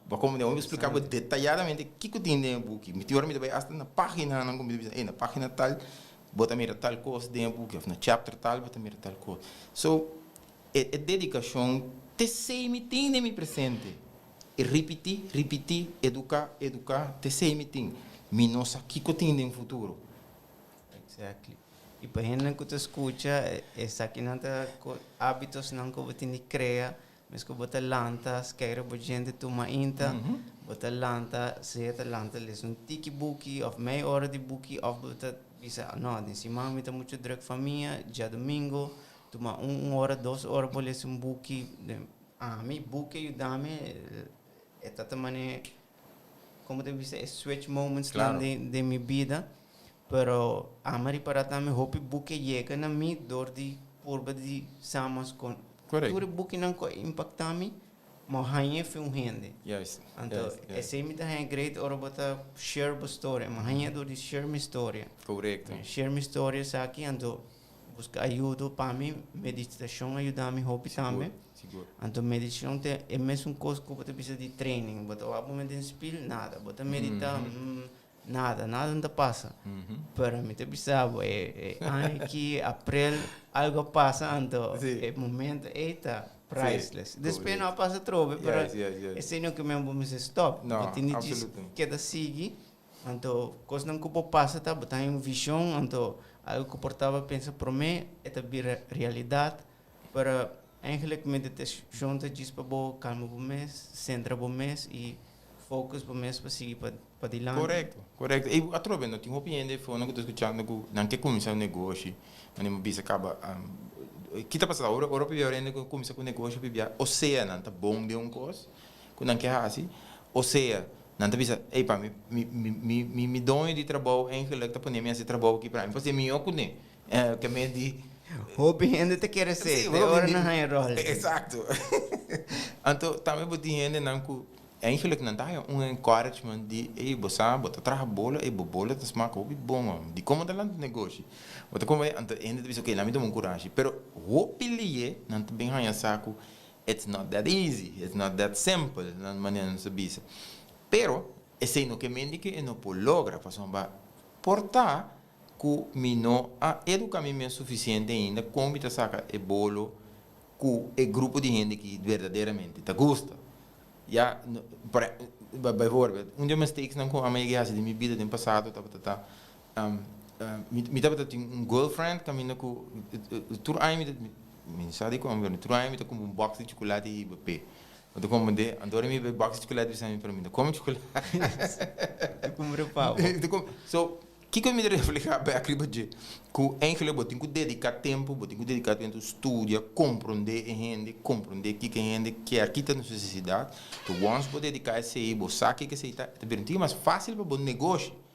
Bo a komprondé? Awor mi por splika bo detayadamente kiko tin den e buki. Mi tin ora mi ta bai asta na páginanan ku mi ta bisa, ey na página tal Bo ta mira tal kos den e buki òf na chapter tal bo ta mira tal kos. So, e e dedikashon t'esei mi tin den mi presente. E ripití, ripití, eduká, eduká, t'esei mi tin. Mi no sa kiko tin den futuro. Exactly. I pa hendenan ku ta skucha, esakinan ta hábitosnan ku bo tin di krea Mes ku bo ta lanta, skeira bo djente tuma inta, bo ta lanta, sea ta lanta lesa un tiki buki òf mei ora di buki òf bo ta bisa no den siman mi ta muchu drùk famia, djadumingu tuma un ora dos ora bo lesa un buki, ami buki a yuda mi e ta ta manera komo ta bisa e switch moments nan den mi bida, pero ami a ripara tambe hopi buki a yega na mi dor di purba di sa mas kon Tur e bukinan ku a impaktá mi, mi a hañ'é fi un hende. Anto esei mi ta haña great ora bo ta share bo storia. Mi a hañ'é dor di share mi storia. Share mi storia esaki, anto buska ayudo pa mi. Meditashon a yuda mi hopi tambe. Anto meditashon ta e mesun kos ku bo ta bisa di training. Bo ta wak bo mete den spil, nada. Bo ta meditá, Nada, nada no ta pasa. Pero mi ta bisa bo, e aña aki, aprel, algo a pasa, anto e momento ei ta priceless. Despues no a pasa atrobe, pero esei no ke men bo mester stop. Bo tin di djis keda sigui, anto kosnan ku por pasa ta bo ta haña un vision, anto algo ku por tabata pensa prome e ta bira realidat, pero eigenlijk meditashon ta djis pa bo kalma bo mes, sentra bo mes i focus bo mes pa sigui pa padilanti. Korekto, korekto. I atrobe no tin hopi hende fono ku ta skuchando ku nan ke kuminsá un negoshi, manera mi bisa kaba, ki ta pasa ora ora pabia ora hende ku kuminsá ku negoshi pabia osea nan ta bon den un kos ku nan ke hasi, osea nan ta bisa ey pa mi mi mi mi mi doño di trabou eigenlik ta pone mi hasi trabou aki pero ami por hasi mihó kuné ke mi di. Hopi hende ta kere esei, te ora nan haña ròl. Eksakto. Anto tambe bo tin hendenan ku Eigenlijk nan ta haya un encouragement di ey bo sa bo ta traha bolo ey bo bolo ta smaak hopi bon hom di como ta lanta negoshi bo ta como anto hende ta bisa ok lami tuma un curashi pero hopi liye nan ta bin haya sa cu it's not that easy it's not that simple nan manera nan ta bisa pero esey no ke men di ke e no por logra pasobra por ta cu mi no a educa mi mes suficiente ainda con mi ta saca e bolo cu e grupo di hende ki berdaderamente ta gusta. Ya, bijvoorbeeld, un di e mistakesnan cu ami a yega hasi den mi bida den pasado tabata ta, Mi tabata tin un girlfriend caminda cu tur aña mi ta, mi no sa dicon pero tur aña mi ta cumpra un box di chocolate y hiba p'e. Mi ta comprende, anto ora mi hiba e box di chocolate bisa mi pero mi no come chocolate. Ta cumpra pa bo. Mi ta cumpra, so kico mi ta refleha bek riba dje? Cu eigenlijk bo tin cu dedica tempo, bo tin cu dedica tempo studia, comprende e hende, comprende kico e hende kier, ki ta su necesidad. Enton once bo dedica esey, bo sa kico esey ta, e ta bira un tiki mas facil pa bo negoshi.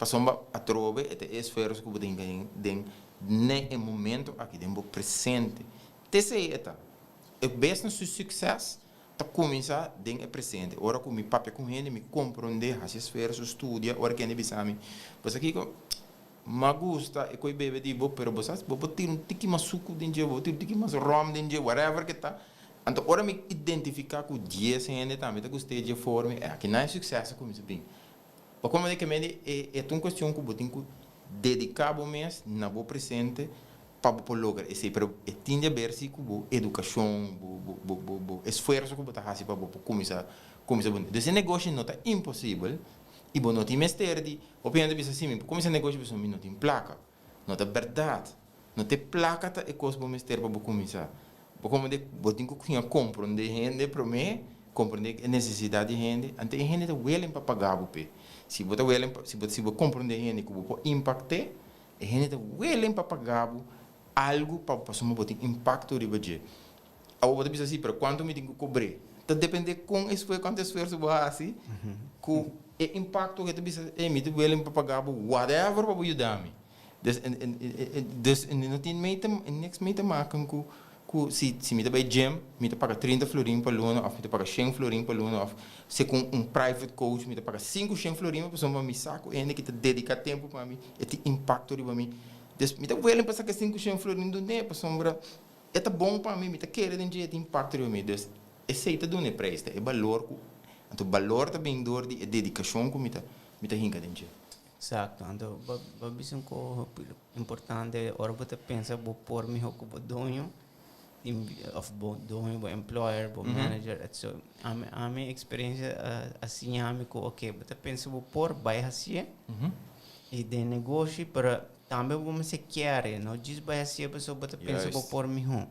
Pasobra atrobe e ta e esfuerso ku bo tin den den ne e momento aki, den bo presente. T'esei e ta. E business su succes ta cuminsa den e presente. Ora cu mi papia cu hende, mi comprende, haci esfuerso, studia, ora cu hende bisa mi, Bo sa kico? M'a gusta e coi bebe di bo, pero bo sa, bo por tira un tiki mas sucu den dje, bo por tira un tiki mas rom den dje, whatever ke ta. Anto ora mi identifica cu dies hende tambe ta gust'e dje forma, e aki nan e succes a cuminsa bin. Pa como di kemedi e e ta un cuestion cu bo tin cu dedica bo mes na bo presente pa bo por logra esey, pero e tin di haber si cu bo educacion, bo bo bo bo bo esfuerzo cu bo ta haci pa bo por cuminsa cuminsa bo Dus e negoshi no ta imposibel y bo no tin mester di, hopi hende ta bisa si mi por cuminsa negoshi pasobra mi no tin placa. No ta berdad. No ta e placa ta e cos bo mester pa bo cuminsa. Bo como de bo tin cu siña comprende hende prome, comprende e necesidad di hende, anto e hende ta willing pa paga bo p'e. Si bo ta willing pa, si bo si bo comprende hende cu bo por impact'e, e hende ta willing pa paga bo algo pa pasobra bo tin impacto riba dje. Awor bo ta bisa si, pero cuanto mi tin cu cobr'e? Ta depende con esfuer cuanto esfuerso bo haci cu e impacto cu e ta bisa, ey mi ta willing pa paga bo whatever pa bo yuda mi. Dus dus no tin mee te niks mee te maken cu cu si si mi ta bay gym mi ta paga 30 florin pa luna of mi ta paga shen florin pa luna of si cu un private coach mi ta paga sinku shen florin pasobra mi sa cu e hende ki ta dedica tempo pa mi e tin impacto riba mi. Dus mi ta willing pa saca sinku shen florin dun'e pasobra E ta bon pa mi, mi ta kere den dje, e tin impacto riba mi. Dus, esei ta duna e prijs, ta e balor ku, anto balor ta bin dor di e dedikashon ku mi ta, mi ta hinka den dje. Exacto, anto bo bo bisa un ko hopi importante ora bo ta pensa bo por miho ku bo doño tin of bo doño, bo employer, bo manager et so. Ami ami experiencia a siña mi ku oke bo ta pensa bo por bai hasié i den negoshi pero Tambe bo mester kere, no djis bai hacié pasobra bo ta pensa bo por mihó.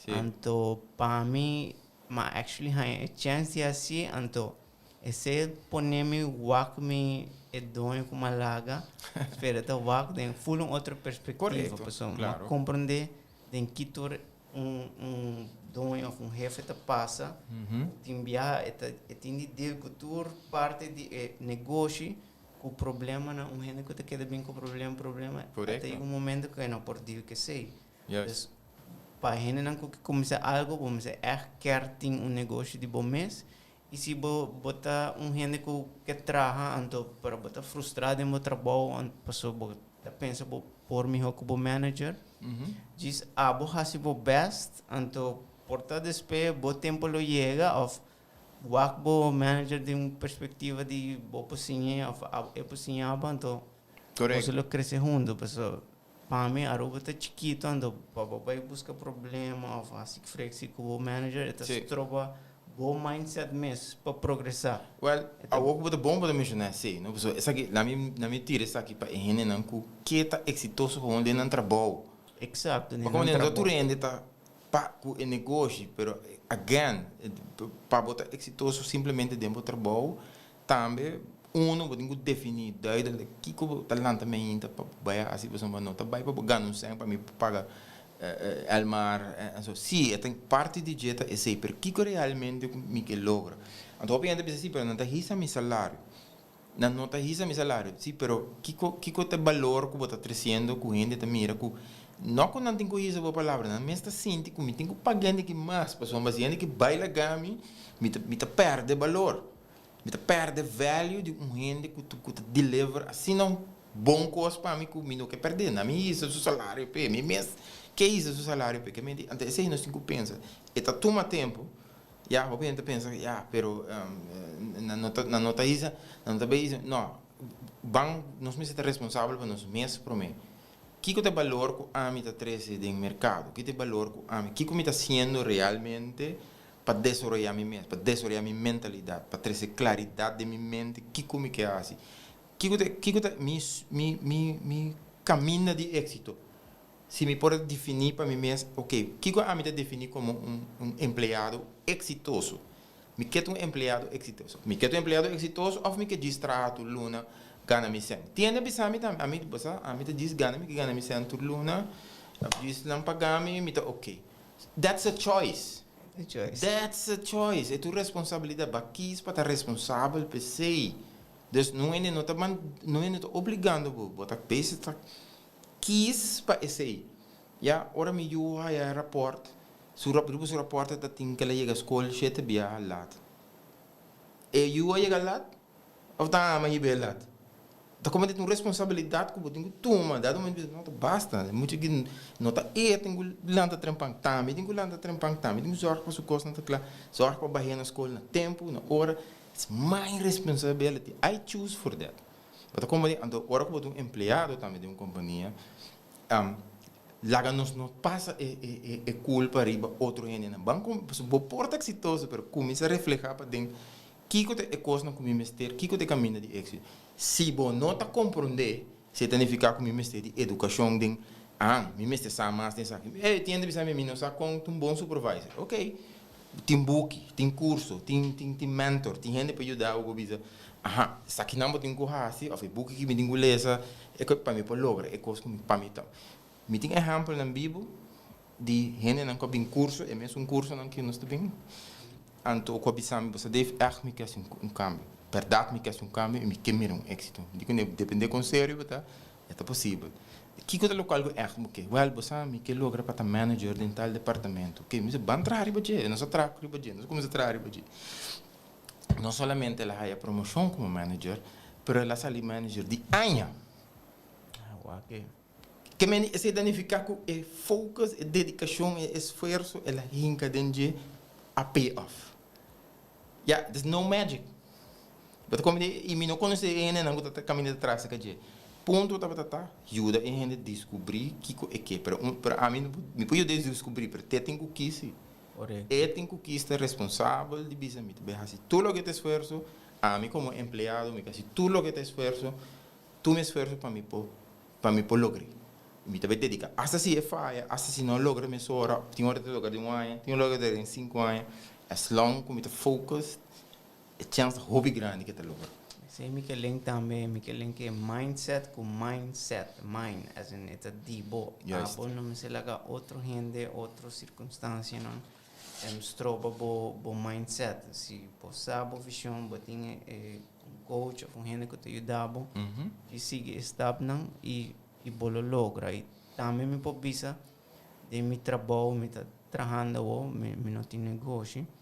Anto pa mi, m'a actually haña e chance di hacié, anto esei pone mi wak mi e doño ku m'a laga, pero ta wak den full un otro perspectiva, pasobra m'a comprende den ki tur un un doño of un hefe ta pasa, tin biaha e ta e tin di deal ku tur parti di e negoshi. Ku problemanan, un hende ku ta keda bin ku problema, problema, ata yega un momento ku e no por deal ku esei. Dus pa hendenan ku ke kuminsá algu, bo mester ègt kier tin un negoshi di bo mes. I si bo bo ta un hende ku ke traha anto pero bo ta frustrá den bo trabou pasobra bo ta pensa bo por mihó ku bo manager, djis abo hasi bo bèst anto por ta despues bo tempu lo yega òf Wak bo manager den un perspectiva di bo por siñ'é of e por siña bo anto boso lo crece hunto pasobra pa mi Aruba ta chikito anto pa bo bay busca problema of haci frictie cu bo manager e ta stroba bo mindset mes pa progresa. Well, awor cu bo ta bon bo ta menciona esey no pasobra esaki na mi na mi tira esaki pa e hendenan cu ke ta exitoso gewoon den nan trabou. Exacto, den nan trabou. Tur hende ta Pa ku e negoshi, pero again, pa bo ta eksitoso simplemente den bo trabou, tambe uno bo tin ku definí duidelijk kiko bo ta lanta meinta pa bo bai hasi, pasobra no ta bai pa bo gana un sèn pa mi por paga Elmar en so. Sí, e ta parti di dje ta esei, pero kiko realmente ku mi ke logra? Anto hopi hende ta bisa sí, pero nan ta hisa mi salario. Nan no ta hisa mi salario. Sí, pero kiko, kiko ta e balor ku bo ta tresiendo ku hende ta mira ku no ku nan tin ku hisa bo palabra, nan mes ta sinti ku mi tin ku paga hende ki mas pasobra si hende ki bai laga mi, mi ta, mi ta pèrdè balor. Mi ta pèrdè value di un hende ku ta, ku ta deliver asina un bon kos pa mi ku mi no ke pèrdè. Nan mi hisa su salario p'e, mi mes ke hisa su salario p'e. Ke menti, anto esei nos tin ku pensa. E ta tuma tempu. Ya, hopi hende ta pensa, ya, pero nan no ta, nan no ta hisa, nan no ta bay hisa. No, ban, nos mester ta responsabel pa nos mes prome. Kiko ta e balor ku ami ta trese den merkado? Kiko ta e balor ku ami, kiko mi ta hasiendo realmente pa desaroyá mi mes, pa desaroyá mi mentalidat, pa trese klaridat den mi mente kiko mi ke hasi? Kiko ta, kiko ta mi, mi, mi, mi. kaminda di éksito. Si mi por definí pa mi mes, ok, kiko ami ta definí komo un empleado eksitoso? Mi ke ta un empleado eksitoso. Mi ke ta un empleado eksitoso òf mi ke djis traha tur luna gana mi sèn? Tin hende a bisa mi tambe, ami, bo sa, ami ta djis gana, mi ke gana mi sèn tur luna, djis nan paga mi, mi ta ok. That's a choice. A choice. That's a choice. E ta un responsabilidat. Bo a kis pa ta responsabel pa esei. Dus no hende no ta man, no hende ta obligando bo. Bo ta bezig ta Kies pa esei. Ya, ora mi yu haya e raport, su rap riba su raport ta tin ke el a yega skol shete biaha lat. E yu a yega lat of ta ama hib'é lat? Ta komo di ta un responsabilidat ku bo tin ku tuma. Dado momento bo bisa, no ta basta, e mucha aki no ta e tin ku lanta trempan, tambe tin ku lanta trempan, tambe tin ku zorg pa su kosnan ta kla, zorg pa bah'é na skol na tempu, na ora. It's my responsibility, I choose for that. Bo ta komprendé? Anto ora ku bo ta un empleado tambe den un kompania, laga nos no pasa e e e e kulpa riba otro hendenan. Ban ku pasobra bo por ta eksitoso, pero kuminsá reflehá paden kiko ta e kosnan ku mi mester, kiko ta e kaminda di éksito. Si bo no ta komprondé, esei ta nifiká ku mi mester di edukashon den, ah, mi mester sa mas den esaki. Ey, tin hende bisa mi, mi no sa kon ta un bon supervisor. Oké, Tin buki, tin kurso, tin tin tin mentor, tin hende pa yuda bo bisa, aha, esakinan bo tin ku hasi òf e buki ki mi tin ku lesa e ku pa mi por logra e kos ku mi pa mi ta. Mi tin ehèmpelnan bibu di hendenan ku a bin kurso, e mesun kursonan ku nos ta bin, anto ku a bisa mi, bo sa Dave, ègt mi ke hasi un kambio, bèrdat mi ke hasi un kambio i mi ke mira un éksito. Mi di kuné, dependé kon serio bo ta, E ta posibel. Kiko ta lokual ku ègt bo ke? Wèl, bo sa mi ke logra pa ta manager den tal departamento. Oke, mi bisa ban traha riba dje. Nos a traha riba dje, nos a kuminsá traha riba dje. No solamente el a haya promoshon komo manager, pero el a sali manager di aña. Wak e. Ke mende esei ta nifiká ku e focus, e dedikashon, e esfuerso el a hinka den dje a pay off. Ya, there's no magic. Bo ta komprendé? I mi no konosé e hendenan ku ta kaminda tras di dje. Punto tabata ta yuda e hende diskubrí kiko e ke. Pero un, pero ami no por, mi por yud'é diskubrí, pero t'e tin ku kis si. Korekto. E tin ku kis ta responsabel di bisa mi ta bai hasi tur loke ta esfuerso, ami komo empleado mi ta hasi tur loke ta esfuerso, tur mi esfuerso pa mi por, pa mi por logr'é. Mi ta bai dediká. Asta si e faya, asta si no logra mesora, tin ora ta logra den un aña, tin ora ta logra den sinku aña, as long ku mi ta focus, E chèns ta hopi grandi ke ta logra. Esei mi ke link tambe, mi ke link e mindset ku mindset, mind as in e ta di bo. Juist. Abo no mester laga otro hende, otro sirkunstansianan stroba bo bo mindset. Si bo sa bo vision, bo tin e un coach of un hende ku ta yuda bo i sigui e stapnan i i bo lo logra. I tambe mi por bisa den mi trabou mi ta trahando awo, mi no tin negoshi.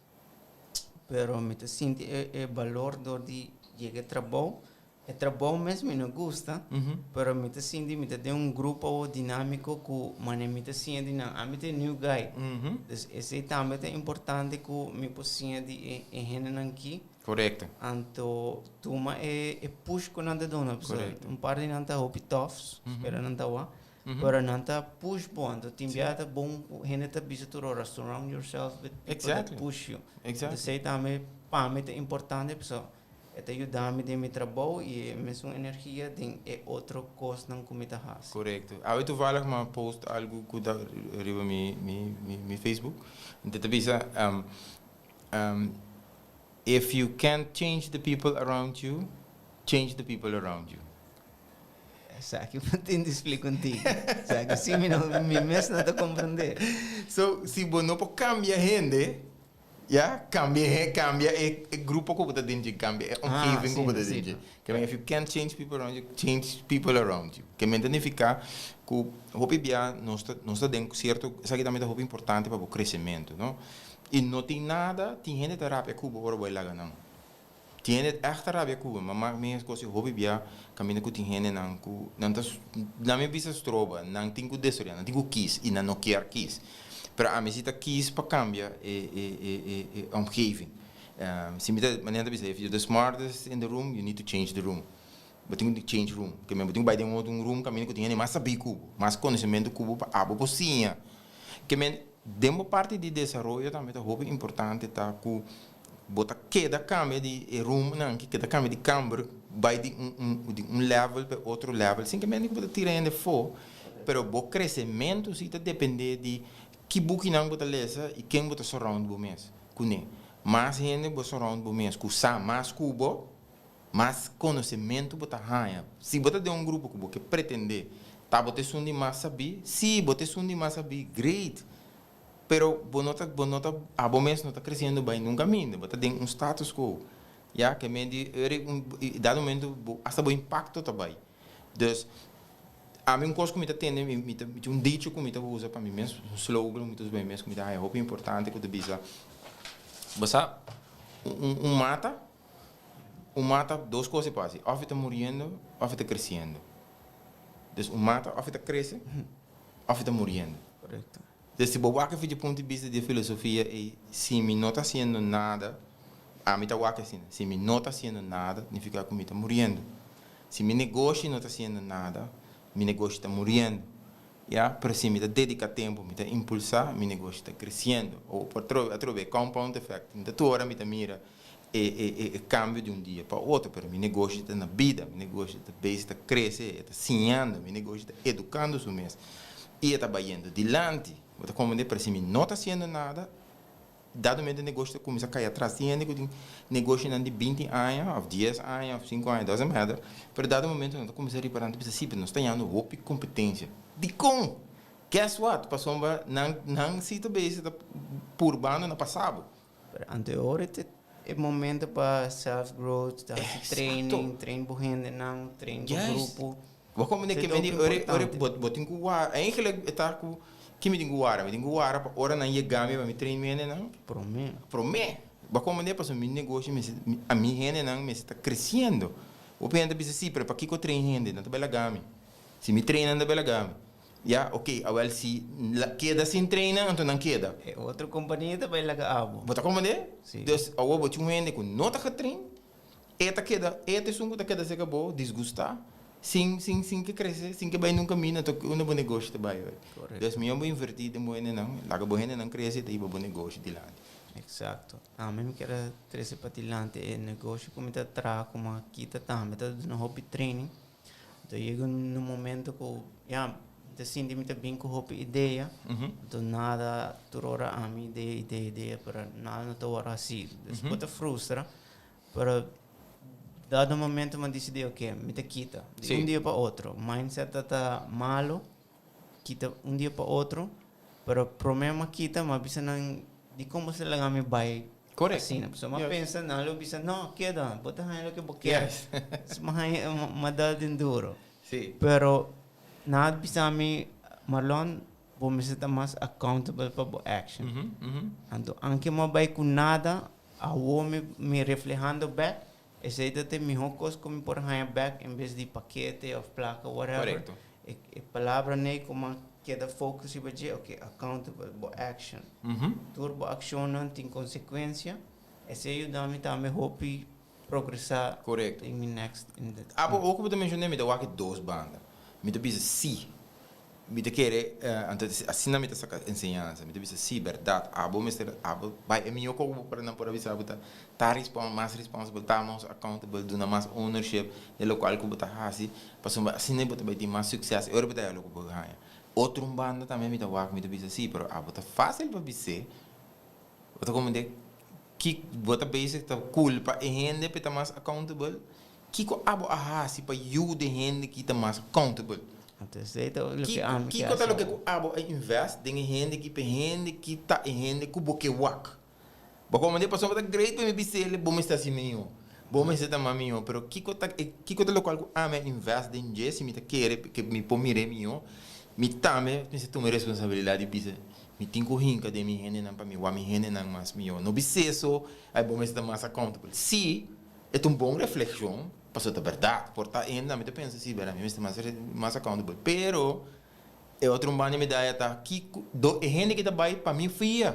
Pero mi ta sinti e e balor dor di yega e trabou. E trabou mes mi no gusta, pero mi ta sinti mi ta den un grupo awo dinamiko ku manera mi ta siña di nan. Ami ta e new guy. Dus esei tambe ta importante ku mi por siña di e e hendenan aki. Korekto. Anto tuma e e push ku nan ta duna. Pasobra un par di nan ta hopi tòf, spera nan ta wak. Pero nan ta push bo, anto tin bia ta bon ku hende ta bisa tur ora surround yourself with people that push you. Exactly. Esei tambe pa mi ta importante pasobra e ta yuda mi den mi trabou i e mesun energia den e otro kosnan ku mi ta hasi. Korekto. Awe toevallig mi a post algu ku ta riba mi mi mi Facebook. Anto ta bisa if you can't change the people around you, change the people around you. Esaki bo tin di splika un tiki. Esaki si mi no, mi mes no ta komprendé. So, si bo no por kambia hende, ya, kambia e, kambia e e grupo ku bo ta den dje, kambia e omgeving ku bo ta den dje. Ke men if you can't change people around you, change people around you. Ke men ta nifiká ku hopi bia nos ta nos ta den sierto, esaki tambe ta hopi importante pa bo kresementu, no? I no tin nada, tin hende ta rabia ku bo ora bo a laga nan. Tin hende ègt ta rabia ku bo. Mama mi a skosi hopi bia kaminda ku tin hendenan ku nan ta nan mi bisa stroba, nan tin ku desorea, nan tin ku kis i nan no kier kis. Pero ami si ta kis pa kambia e e e e e omgeving. Si mi ta manera nan ta bisa if you're the smartest in the room you need to change the room. Bo tin ku change room. Ke men bo tin ku bai den otro un room kaminda ku tin hende mas sabí ku bo, mas konosementu ku bo pa abo por siña. Ke men den bo parti di desaroyo tambe ta hopi importante ta ku. Bo ta keda kambia di e roomnan ki keda kambia di kamber bai di un un di un level pa e otro level sin ke mende ku bo ta tira hende afó, pero bo kresementu si ta depende di ki bukinan bo ta lesa i ken bo ta surround bo mes kuné. Mas hende bo surround bo mes ku sa mas ku bo, mas konosementu bo ta haña. Si bo ta den un grupo ku bo ke pretendé ta bo ta esun di mas sabí, si bo ta esun di mas sabí, great! Pero bo no ta, bo no ta, abo mes no ta creciendo bay nunca ainda, bo ta den un status quo, ya, ke men di ora un dado momento bo hasta bo impacto ta bay. Dus, ami un cos cu mi ta tende, mi mi ta, mi tin un dicho cu mi ta usa pa mi mes, un slogan cu mi ta usa pa mi mes cu mi ta haya hopi importante cu ta bisa, bo sa, un un mata, un mata dos cos e por haci, of e ta muriendo of e ta creciendo. Dus un mata of e ta crece of e ta muriendo. Correcto. Dus si bo wak e dje punto di bista di e filosofia ei, si mi no ta hasiendo nada, ami ta wak asina, si mi no ta hasiendo nada, nifiká ku mi ta muriendo. Si mi negoshi no ta hasiendo nada, mi negoshi ta muriendo. Ya, pero si mi ta dediká tempu, mi ta impulsá, mi negoshi ta kresiendo. O por atrobe e compound effect, mi ta tur ora mi ta mira e e e kambio di un dia pa otro, pero mi negoshi ta na bida, mi negoshi ta bezig ta krese, e ta siñando, mi negoshi ta edukando su mes i e ta bayendo dilanti. Bo ta komprende? Pero si mi no ta hasiendo nada, dado momento e negoshi ta kuminsá kai atras. Tin hende ku tin negoshinan di binti aña òf dies aña òf sinku aña, doesn't matter, pero dado momento nan ta kuminsá ripará, nan ta bisa, sí, pero nos ta hañando hopi kompetensia. Dikon? Guess what? Pasobra nan nan si ta bezig ta purbando na pasa bo. Pero anteor te e momento pa self growth, ta haci training, train bo hendenan, train bo grupo. Bo comprende ke mende ora ora bo bo tin ku wara, eigenlijk e ta ku ki mi tin ku wara? Mi tin ku wara pa ora nan yega mi pa mi train mi hendenan. Prome. Prome. Bo comprende pasobra mi negoshi mester mi hendenan mester ta creciendo. Hopi hende ta bisa si pero pakiko train hende? Nan ta bai laga mi. Si mi train nan ta bai laga mi. Ya, ok, awel si keda sin trainen, anto nan keda. E otro kompania ta bai laga abo. Bo ta komprendé? Si. Dus awor bo tin un hende ku no ta getrain, e ta keda, e ta esun ku ta keda serka bo, disgustá, sin, sin, sin ke krese, sin ke bai nun kaminda, anto unda bo negoshi ta bai awor? Korekto. Dus mihó bo invertí den bo hendenan, laga bo hendenan krese i ta hiba bo negoshi dilanti. Eksakto. Ami mi kier a trese padilanti e negoshi ku mi ta traha komo akita tambe ta duna hopi training. Anto yega un momento ku ya mi ta sinti mi ta bin ku hopi idea, anto nada tur ora ami idea, idea, idea, pero nada no ta wòrdu hasi. Dus bo ta frustra, pero dado momento mi a disidí oke mi ta kita di un dia pa otro. Mindset ta ta malo, kita un dia pa otro, pero prome mi a kita mi a bisa nan dikon bo ta laga mi bai asina? Pasobra mi a pensa nan lo bisa no keda bo ta haña loke bo kier. Mi a haña mi a dal den duro. Pero nan a bisa mi Marlon bo mester ta mas accountable pa bo action. Anto anke mi a bai ku nada awor mi reflehando bek Esei ta te mihó kos ku mi por haña bèk en bes di pakete òf plaka whatever. Korekto. E e palabranan ei ku mi a keda focus riba dje, oke, accountable, bo action. Tur bo akshonnan tin konsekuensia. Esei a yuda mi tambe hopi progresá Korekto. den mi next in the. Abo oko bo ta menshoné mi ta wak e dos banda. Mi ta bisa sí. Mi ta kere, anto asina mi ta saka enseñansa. Mi ta bisa, sí, bèrdat, abo mester, abo bai e mihó koko bo por nan por a bisa bo ta ta respon mas responsible, ta mas accountable, duna mas ownership den lokual ku bo ta hasi, pasobra asina bo ta bai tin mas sukses i ora bo ta haña loke bo haña. Otro un banda tambe mi ta wak, mi ta bisa, sí, pero abo ta fásil pa bis'é, bo ta komprendé ki bo ta bezig ta kulpa e hende pa e ta mas accountable, Kiko abo a hasi pa yuda e hende ki ta mas accountable? Anto esei ta loke ami ke Kiko ta hasi loke awor. ku abo a invest den e hende ki pa e hende ki ta e hende ku bo ke wak? Bo komprende? Pasobra ta great pa mi bis'el bo mester hasi mihó, bo mester ta mas mihó, pero kiko ta e kiko ta lokual ku ami a invest den dje si mi ta kere ke mi por mir'é mihó? Mi tambe mester tuma e responsabilidat di bisa mi tin ku hinka den mi hendenan pa mi wak mi hendenan mas mihó. No bis'é so ay bo mester ta mas accountable. Si E ta un bon reflexion, pasobra ta berdad. Por ta ainda mi ta pensa si berdad mi mester mas mas accountable. Pero e otro un banda di medaya ta kico do e hende ki ta bay pa mi fia.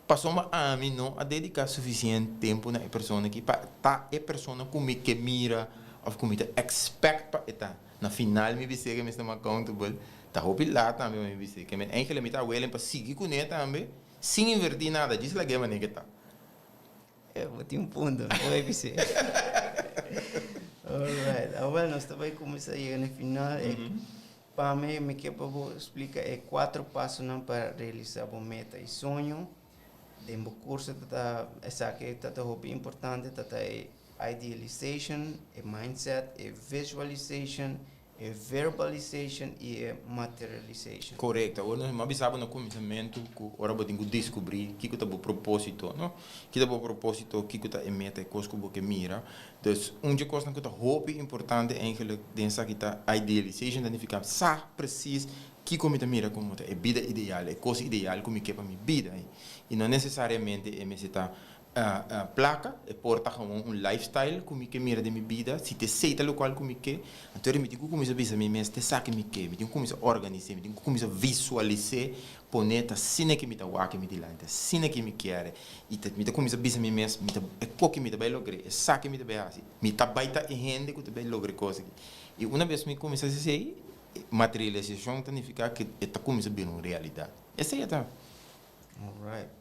Pasobra ami no a dedica suficiente tempo na e persona aki pa ta e persona cu mi ke mira of cu mi ta expect pa e ta. Na final mi bis'é ke mi mester accountable. Ta hopi laat tambe pa mi bis'é. Ke men eigenlijk mi ta willing pa sigui cune tambe sin inverti nada, djis lag'é manera ke ta. Bo tin un punto, no por bisa. Alright, awel nos ta bai kuminsá yega na e final. Pa mi, mi ke pa bo splika e kuater pasonan pa realisá bo meta i soño. Den bo kurso ta ta esaki ta ta hopi importante, ta ta e idealization, e mindset, e visualization, e verbalization i e materialization. Korekto. Awor nos a bisa bo na kuminsamentu ku ora bo tin ku diskubrí kiko ta bo propósito, no? Kiko ta bo propósito, kiko ta e meta, e kos ku bo ke mira. Dus, un dje kosnan ku ta hopi importante eigenlijk den esaki ta idealization, ta nifiká sa presis kiko mi ta mira komo ta e bida ideal, e kos ideal ku mi ke pa mi bida. I no nesesariamente e mester ta Plaka, e por ta gewoon un lifestyle ku mi ke mira den mi bida. Si ta esei ta lokual ku mi ke, anto mi tin ku kuminsá bisa mi mes, ta esaki mi ke. Mi tin ku kuminsá organis'é, mi tin ku kuminsá visualis'é, pon'é ta asina ke mi ta wak mi dilanti, asina ke mi kier. I ta mi ta kuminsá bisa mi mes, mi ta e koki mi ta bai logr'é, esaki mi ta bai hasi. Mi ta bai ta e hende ku ta bai logra e kos aki. I una bes mi kuminsá hasi esei, materialisashon ta nifiká ku e ta kuminsá bira un realidat. Esei e ta. Alright.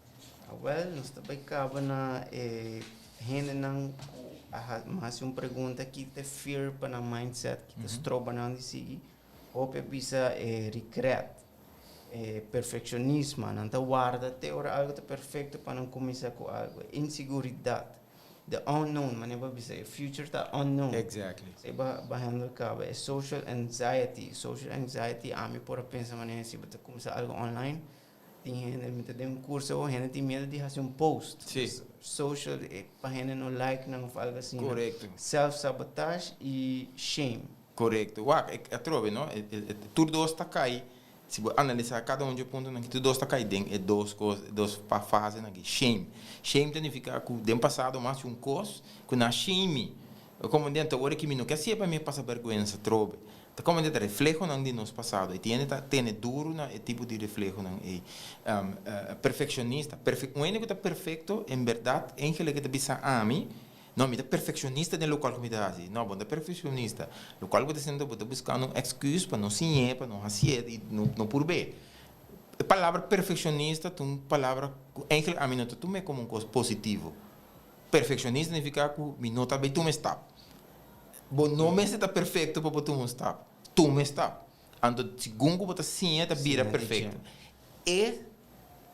Awel, nos ta bai kaba na e hendenan ku a hasi un pregunta ki ta fear pa nan mindset, ki ta stroba nan di sigui. Hopi a bisa e regret, e perfeccionismo, nan ta warda te ora algo ta perfecto pa nan kuminsá ku algo. Inseguridat, the unknown, manera bo a bisa e future ta unknown. Exactly. Esei bo a handle kaba. E social anxiety, social anxiety ami por a pensa manera si bo ta kuminsá algo online, Tin hende, mi ta den un curso awor, hende tin miedo di haci un post. Sí. Social, pa hende no like nan of algo asina. Correcto. Self sabotage y shame. Correcto. Wak, e atrobe, no? E, e, tur dos ta cay, si bo analisa cada un dje puntonan aki, tur dos ta cay den e dos cos, e dos fasenan aki. Shame. Shame ta nifica cu den pasado mi a haci un cos cu nan a shame mi. Como den, ta ora ki mi no ke haci'e pa mi a pasa berguensa atrobe. Ta como ta reflehonan di nos pasado. E tiende ta tene duru na e tipo di reflehonan ei. Perfeccionista. Perfe un hende ku ta perfecto, en berdad, eigenlijk e ta bisa ami, No, mi ta perfeccionista den lokual ku mi ta hasi. No, bo no ta perfeccionista. Lokual ku bo ta hasiendo, bo ta buskando un excuse pa no siñ'é, pa no hasié i no no purb'é. E palabra perfeccionista ta un palabra ku eigenlijk ami no ta tum'é komo un kos positivo. Perfeccionista significa ku mi no ta bay tuma e stap. Bo no mester ta perfecto pa bo tuma un stap. Tuma e stap. Anto segun ku bo ta siña ta bira perfecto. E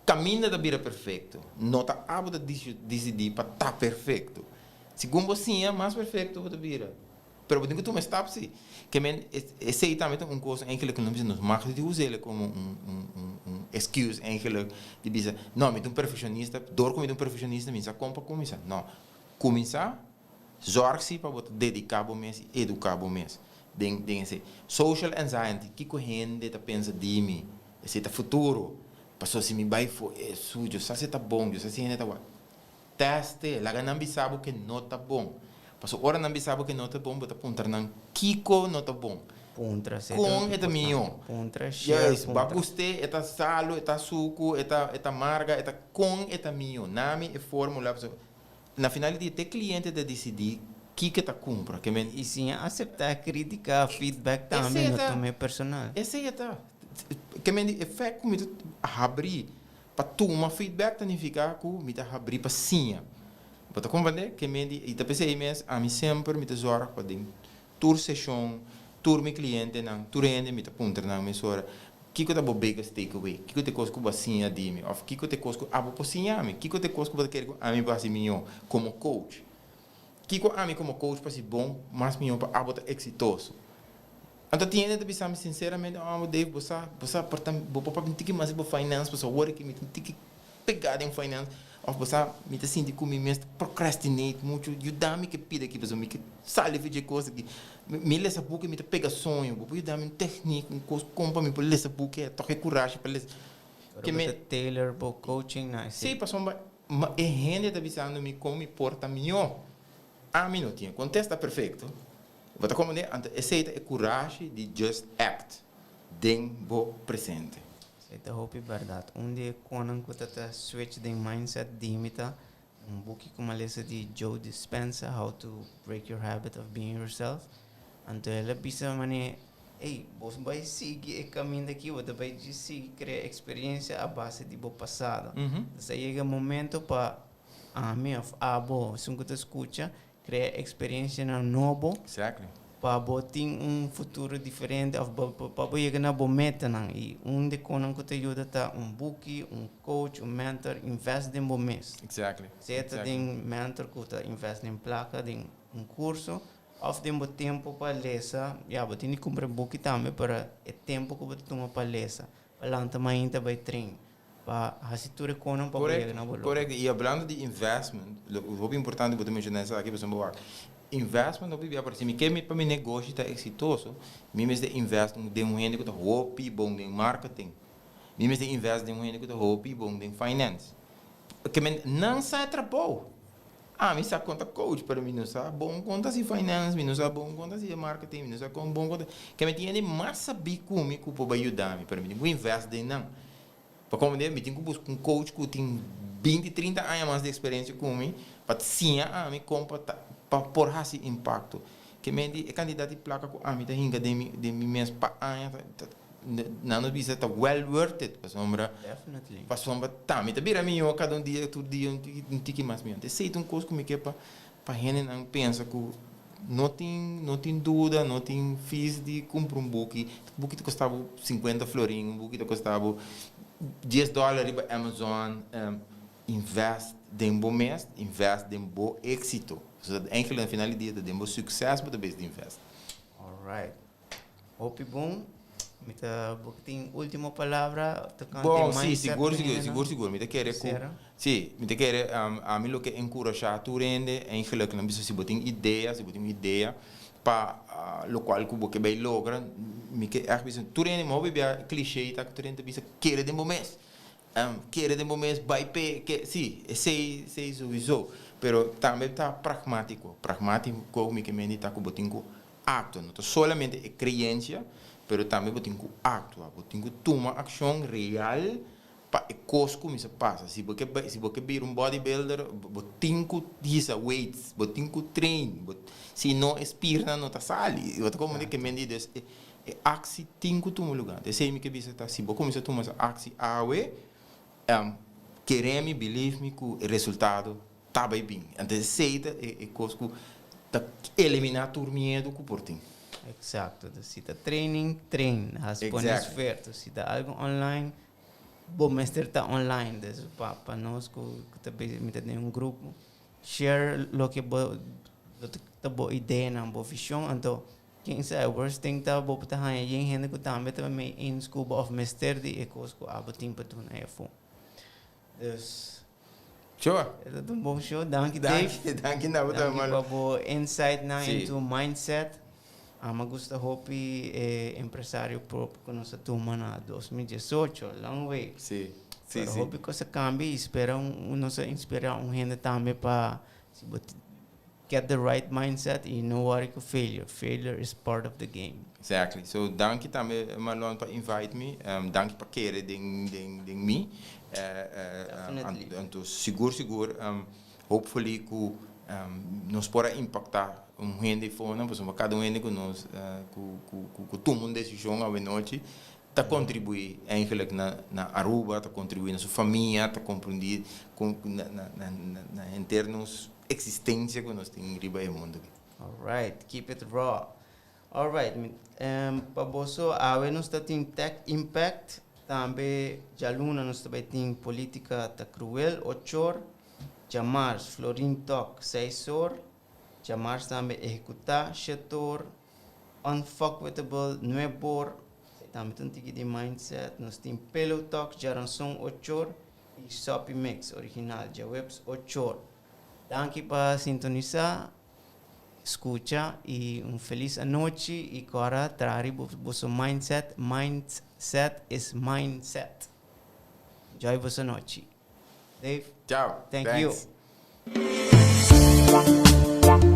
kaminda ta bira perfecto. No ta abo ta disidí pa ta perfecto. Segun bo siña mas perfecto bo ta bira. Pero bo tin ku tuma e stap si. Ke men esei tambe ta un kos eigenlijk ku nos bisa nos mag di us'el komo un un un excuse eigenlijk di bisa no mi ta un perfeccionista dor ku mi ta un perfeccionista mi sa kon pa kuminsá. No, kuminsá zorg si pa bo ta dediká bo mes i eduká bo mes den den esei. Social anxiety, kiko hende ta pensa di mi, esei ta futuro, pasobra si mi bai for e suyo sa si ta bon, yo sa si hende ta wak. Teste, laga nan bisa bo ke no ta bon. Pasobra ora nan bisa bo ke no ta bon, bo ta puntra nan kiko no ta bon. Puntra, esei ta Kon e ta mihó? Puntra, share, Juist, puntra. bo a gust'é, e ta salu, e ta suku, e ta e ta marga, e ta kon e ta mihó? Nami e formula pasobra na final di dia te kliente ta disidí kiko e ta kumpra. Ke men. I siña aseptá krítika, feedback tambe, Esei no ta, tuma e personal. esei ta. Ke men di e fèkt ku mi ta habrí Pa tuma feedback ta nifiká ku mi ta habrí pa siña. Bo ta komprendé? Ke men di, i ta p'esei mes ami semper mi ta zòrg pa den tur seshon, tur mi klientenan, tur hende mi ta puntra nan mesora, Kiko ta bo biggest takeaway? Kiko ta e kos ku bo a siña di mi? Òf kiko ta e kos ku abo por siña mi? Kiko ta e kos ku bo ta kere ku ami por hasi mihó komo coach? Kiko ami komo coach por hasi bon mas mihó pa abo ta eksitoso? Anto tin hende ta bisa mi sinceramente, oh Dave, bo sa, bo sa por ta, bo por papia un tiki mas di bo finance, pasobra awor aki mi ta un tiki pegá den finance, of bo sa, mi ta sinti ku mi mes ta procrastinate muchu, yuda mi ke pida aki, pasobra mi ke sali for dje kos aki. Mi lesa buki mi ta pega soño, bo por yuda mi un techniek, un kos kon pa mi por lesa buki, a toka e kurashi pa lesa. Ora bo ta tailor bo coaching na esei. Sí, pasobra e hende ta bisando mi kon mi por ta mihó. Ami no tin e kontesta perfekto. Bo ta comprende? Anto esey ta e curashi di just act den bo presente. Esey ta hopi berdad. Un di e conan cu ta ta switch den mindset di mi ta un buki cu mi a lesa di Joe Dispenza, How to Break Your Habit of Being Yourself. Anto el a bisa mane, ey, bo bay sigui e caminda aki, bo ta bay djis sigui crea experiencia a base di bo pasado. Entonces a yega e momento pa. Ami of abo, esun ku ta skucha, krea eksperensianan nobo. Pa bo tin un futuro diferente of pa bo yega na bo metanan. I un di konan ku ta yuda ta un buki, un coach, un mentor, invest den bo mes. Sea ta den mentor ku ta invest den plaka, den un kurso, of den bo tempu pa lesa. Ya, bo tin di kumpra buki tambe, pero e tempu ku bo ta tuma pa lesa, pa lanta mainta bai train, pa hasi tur e konan pa bo yega na bo logro. Korekto. I hablando di investment, lo hopi importante bo ta menshoná esaki pasobra bo wak investment hopi bia parse mi ke mi pa mi negoshi ta eksitoso mi mester invest den un hende ku ta hopi bon den marketing, mi mester invest den un hende ku ta hopi bon den finance. Ke men nan sa e trabou. Ami sa kon ta coach pero mi no sa bon kon ta hasi finance, mi no sa bon kon ta hasi e marketing, mi no sa kon bon kon ta ke mi tin hende mas sabí ku mi ku por bai yuda mi pero mi tin ku invest den nan. Pa komprende mi tin ku buska un coach ku tin binti trinta aña mas di eksperensia ku mi pa siña ami kon pa ta pa por hasi impakto. Ke men di e kantidat di plaka ku ami ta hinka den mi den mi mes pa aña ta ta nan nos bisa ta well worth it pasobra pasobra ta mi ta bira mihó kada un dia tur dia un tiki un tiki mas mihó. Esei ta un kos ku mi ke pa pa hendenan pensa ku no tin no tin duda no tin fees di kumpra un buki. Buki ta kosta bo sinkuenta florin un buki ta kosta bo dies dòler riba Amazon. Invest den bo mes, invest den bo éxito. Pasobra eigenlijk na final di dia ta den bo succes bo ta bezig di invest. Alright. Hopi bon. Mi ta bo tin ultimo palabra tocante Bon, mindset si, sigur, ku sigur, hende sigur, nan sigur. Mi ta kere ku, sera? si, mi ta kere, ami lo ke enkurashá tur hende, eigenlijk nan bisa si bo tin idea, si bo tin un idea pa lokual ku bo ke bai logra, mi ke ègt bisa tur hende, mi hopi bia cliché ta ku tur hende ta bisa kere den bo mes. Kere den bo mes bai p'e ke si, esei esei souiso, pero tambe ta pragmátiko. Pragmátiko mi ke mende ta ku bo tin ku aktua, no ta solamente e kreensia, pero tambe bo tin ku aktua, bo tin ku tuma akshon real pa e kos kuminsá pasa. Si bo ke bai si bo ke bira un bodybuilder, bo tin ku hisa weights, bo tin ku train, bo si no e spiernan no ta sali, bo ta komprende ke mende dus e E aksi tin ku tuma lugá. Esei mi ke bisa ta, si bo kuminsá tuma esa aksi awe, kere mi, believe mi, ku e resultado ta bai bin. Anto esei ta e kos ku ta eliminá tur miedu ku por tin. Eksakto. Dus si ta training, train. Hasi pone esfuerso. Si ta algu online, bo mester ta online. Dus pa nos ku ta bezig, mi ta den un grupo, share loke bo ta bo ideanan, bo vishon, anto Ken sa, e worst thing ta bo por ta haña yen hende ku tambe ta mei eens ku bo òf mester di e kos ku abo tin pa duna e afó. Dus. Sure. E ta un bon show. Danki Dave. Danki, danki na bo tambe Danki Marlon. pa bo insightnan Sí. into mindset. Ami a gusta hopi e empresario propio ku nos a tuma na 2018, long way. Sí, sí, Pero sí. hopi kos a kambia i spera un nos a inspirá un hende tambe pa si bo Get the right mindset y no worry cu failure, failure is part of the game. Exactly. So danki tambe Marlon pa invite mi, danki pa kere den den den mi. Definitely. Anto sigur sigur hopefully cu nos por a impacta un hende fonan pasobra cada un hende cu nos cu cu cu tuma un decision awenochi ta contribui eigenlijk na na Aruba, ta contribui na su famia, ta comprindi na na na henter nos Existencia cu nos tin riba e mundo aki. Alright, keep it raw. Alright, pa boso awe nos ta tin Tech Impact, tambe djaluna nos ta bay tin Politica ta Cruel, ochor, djamars Florin Talk, seis or, djamars tambe Ehecuta, shetor, Unfuckwithable, nuebor, tambe ta un tiki di mindset, nos tin Pillow Talk, djaranson, ochor, Y Soppy Mix original djaweps ochor. Danki pa sintonisa, scucha y un feliz anochi y cora traha riba boso mindset, mindset is mindset. Enjoy boso anochi. Dave. Ciao. Thank you. Thanks.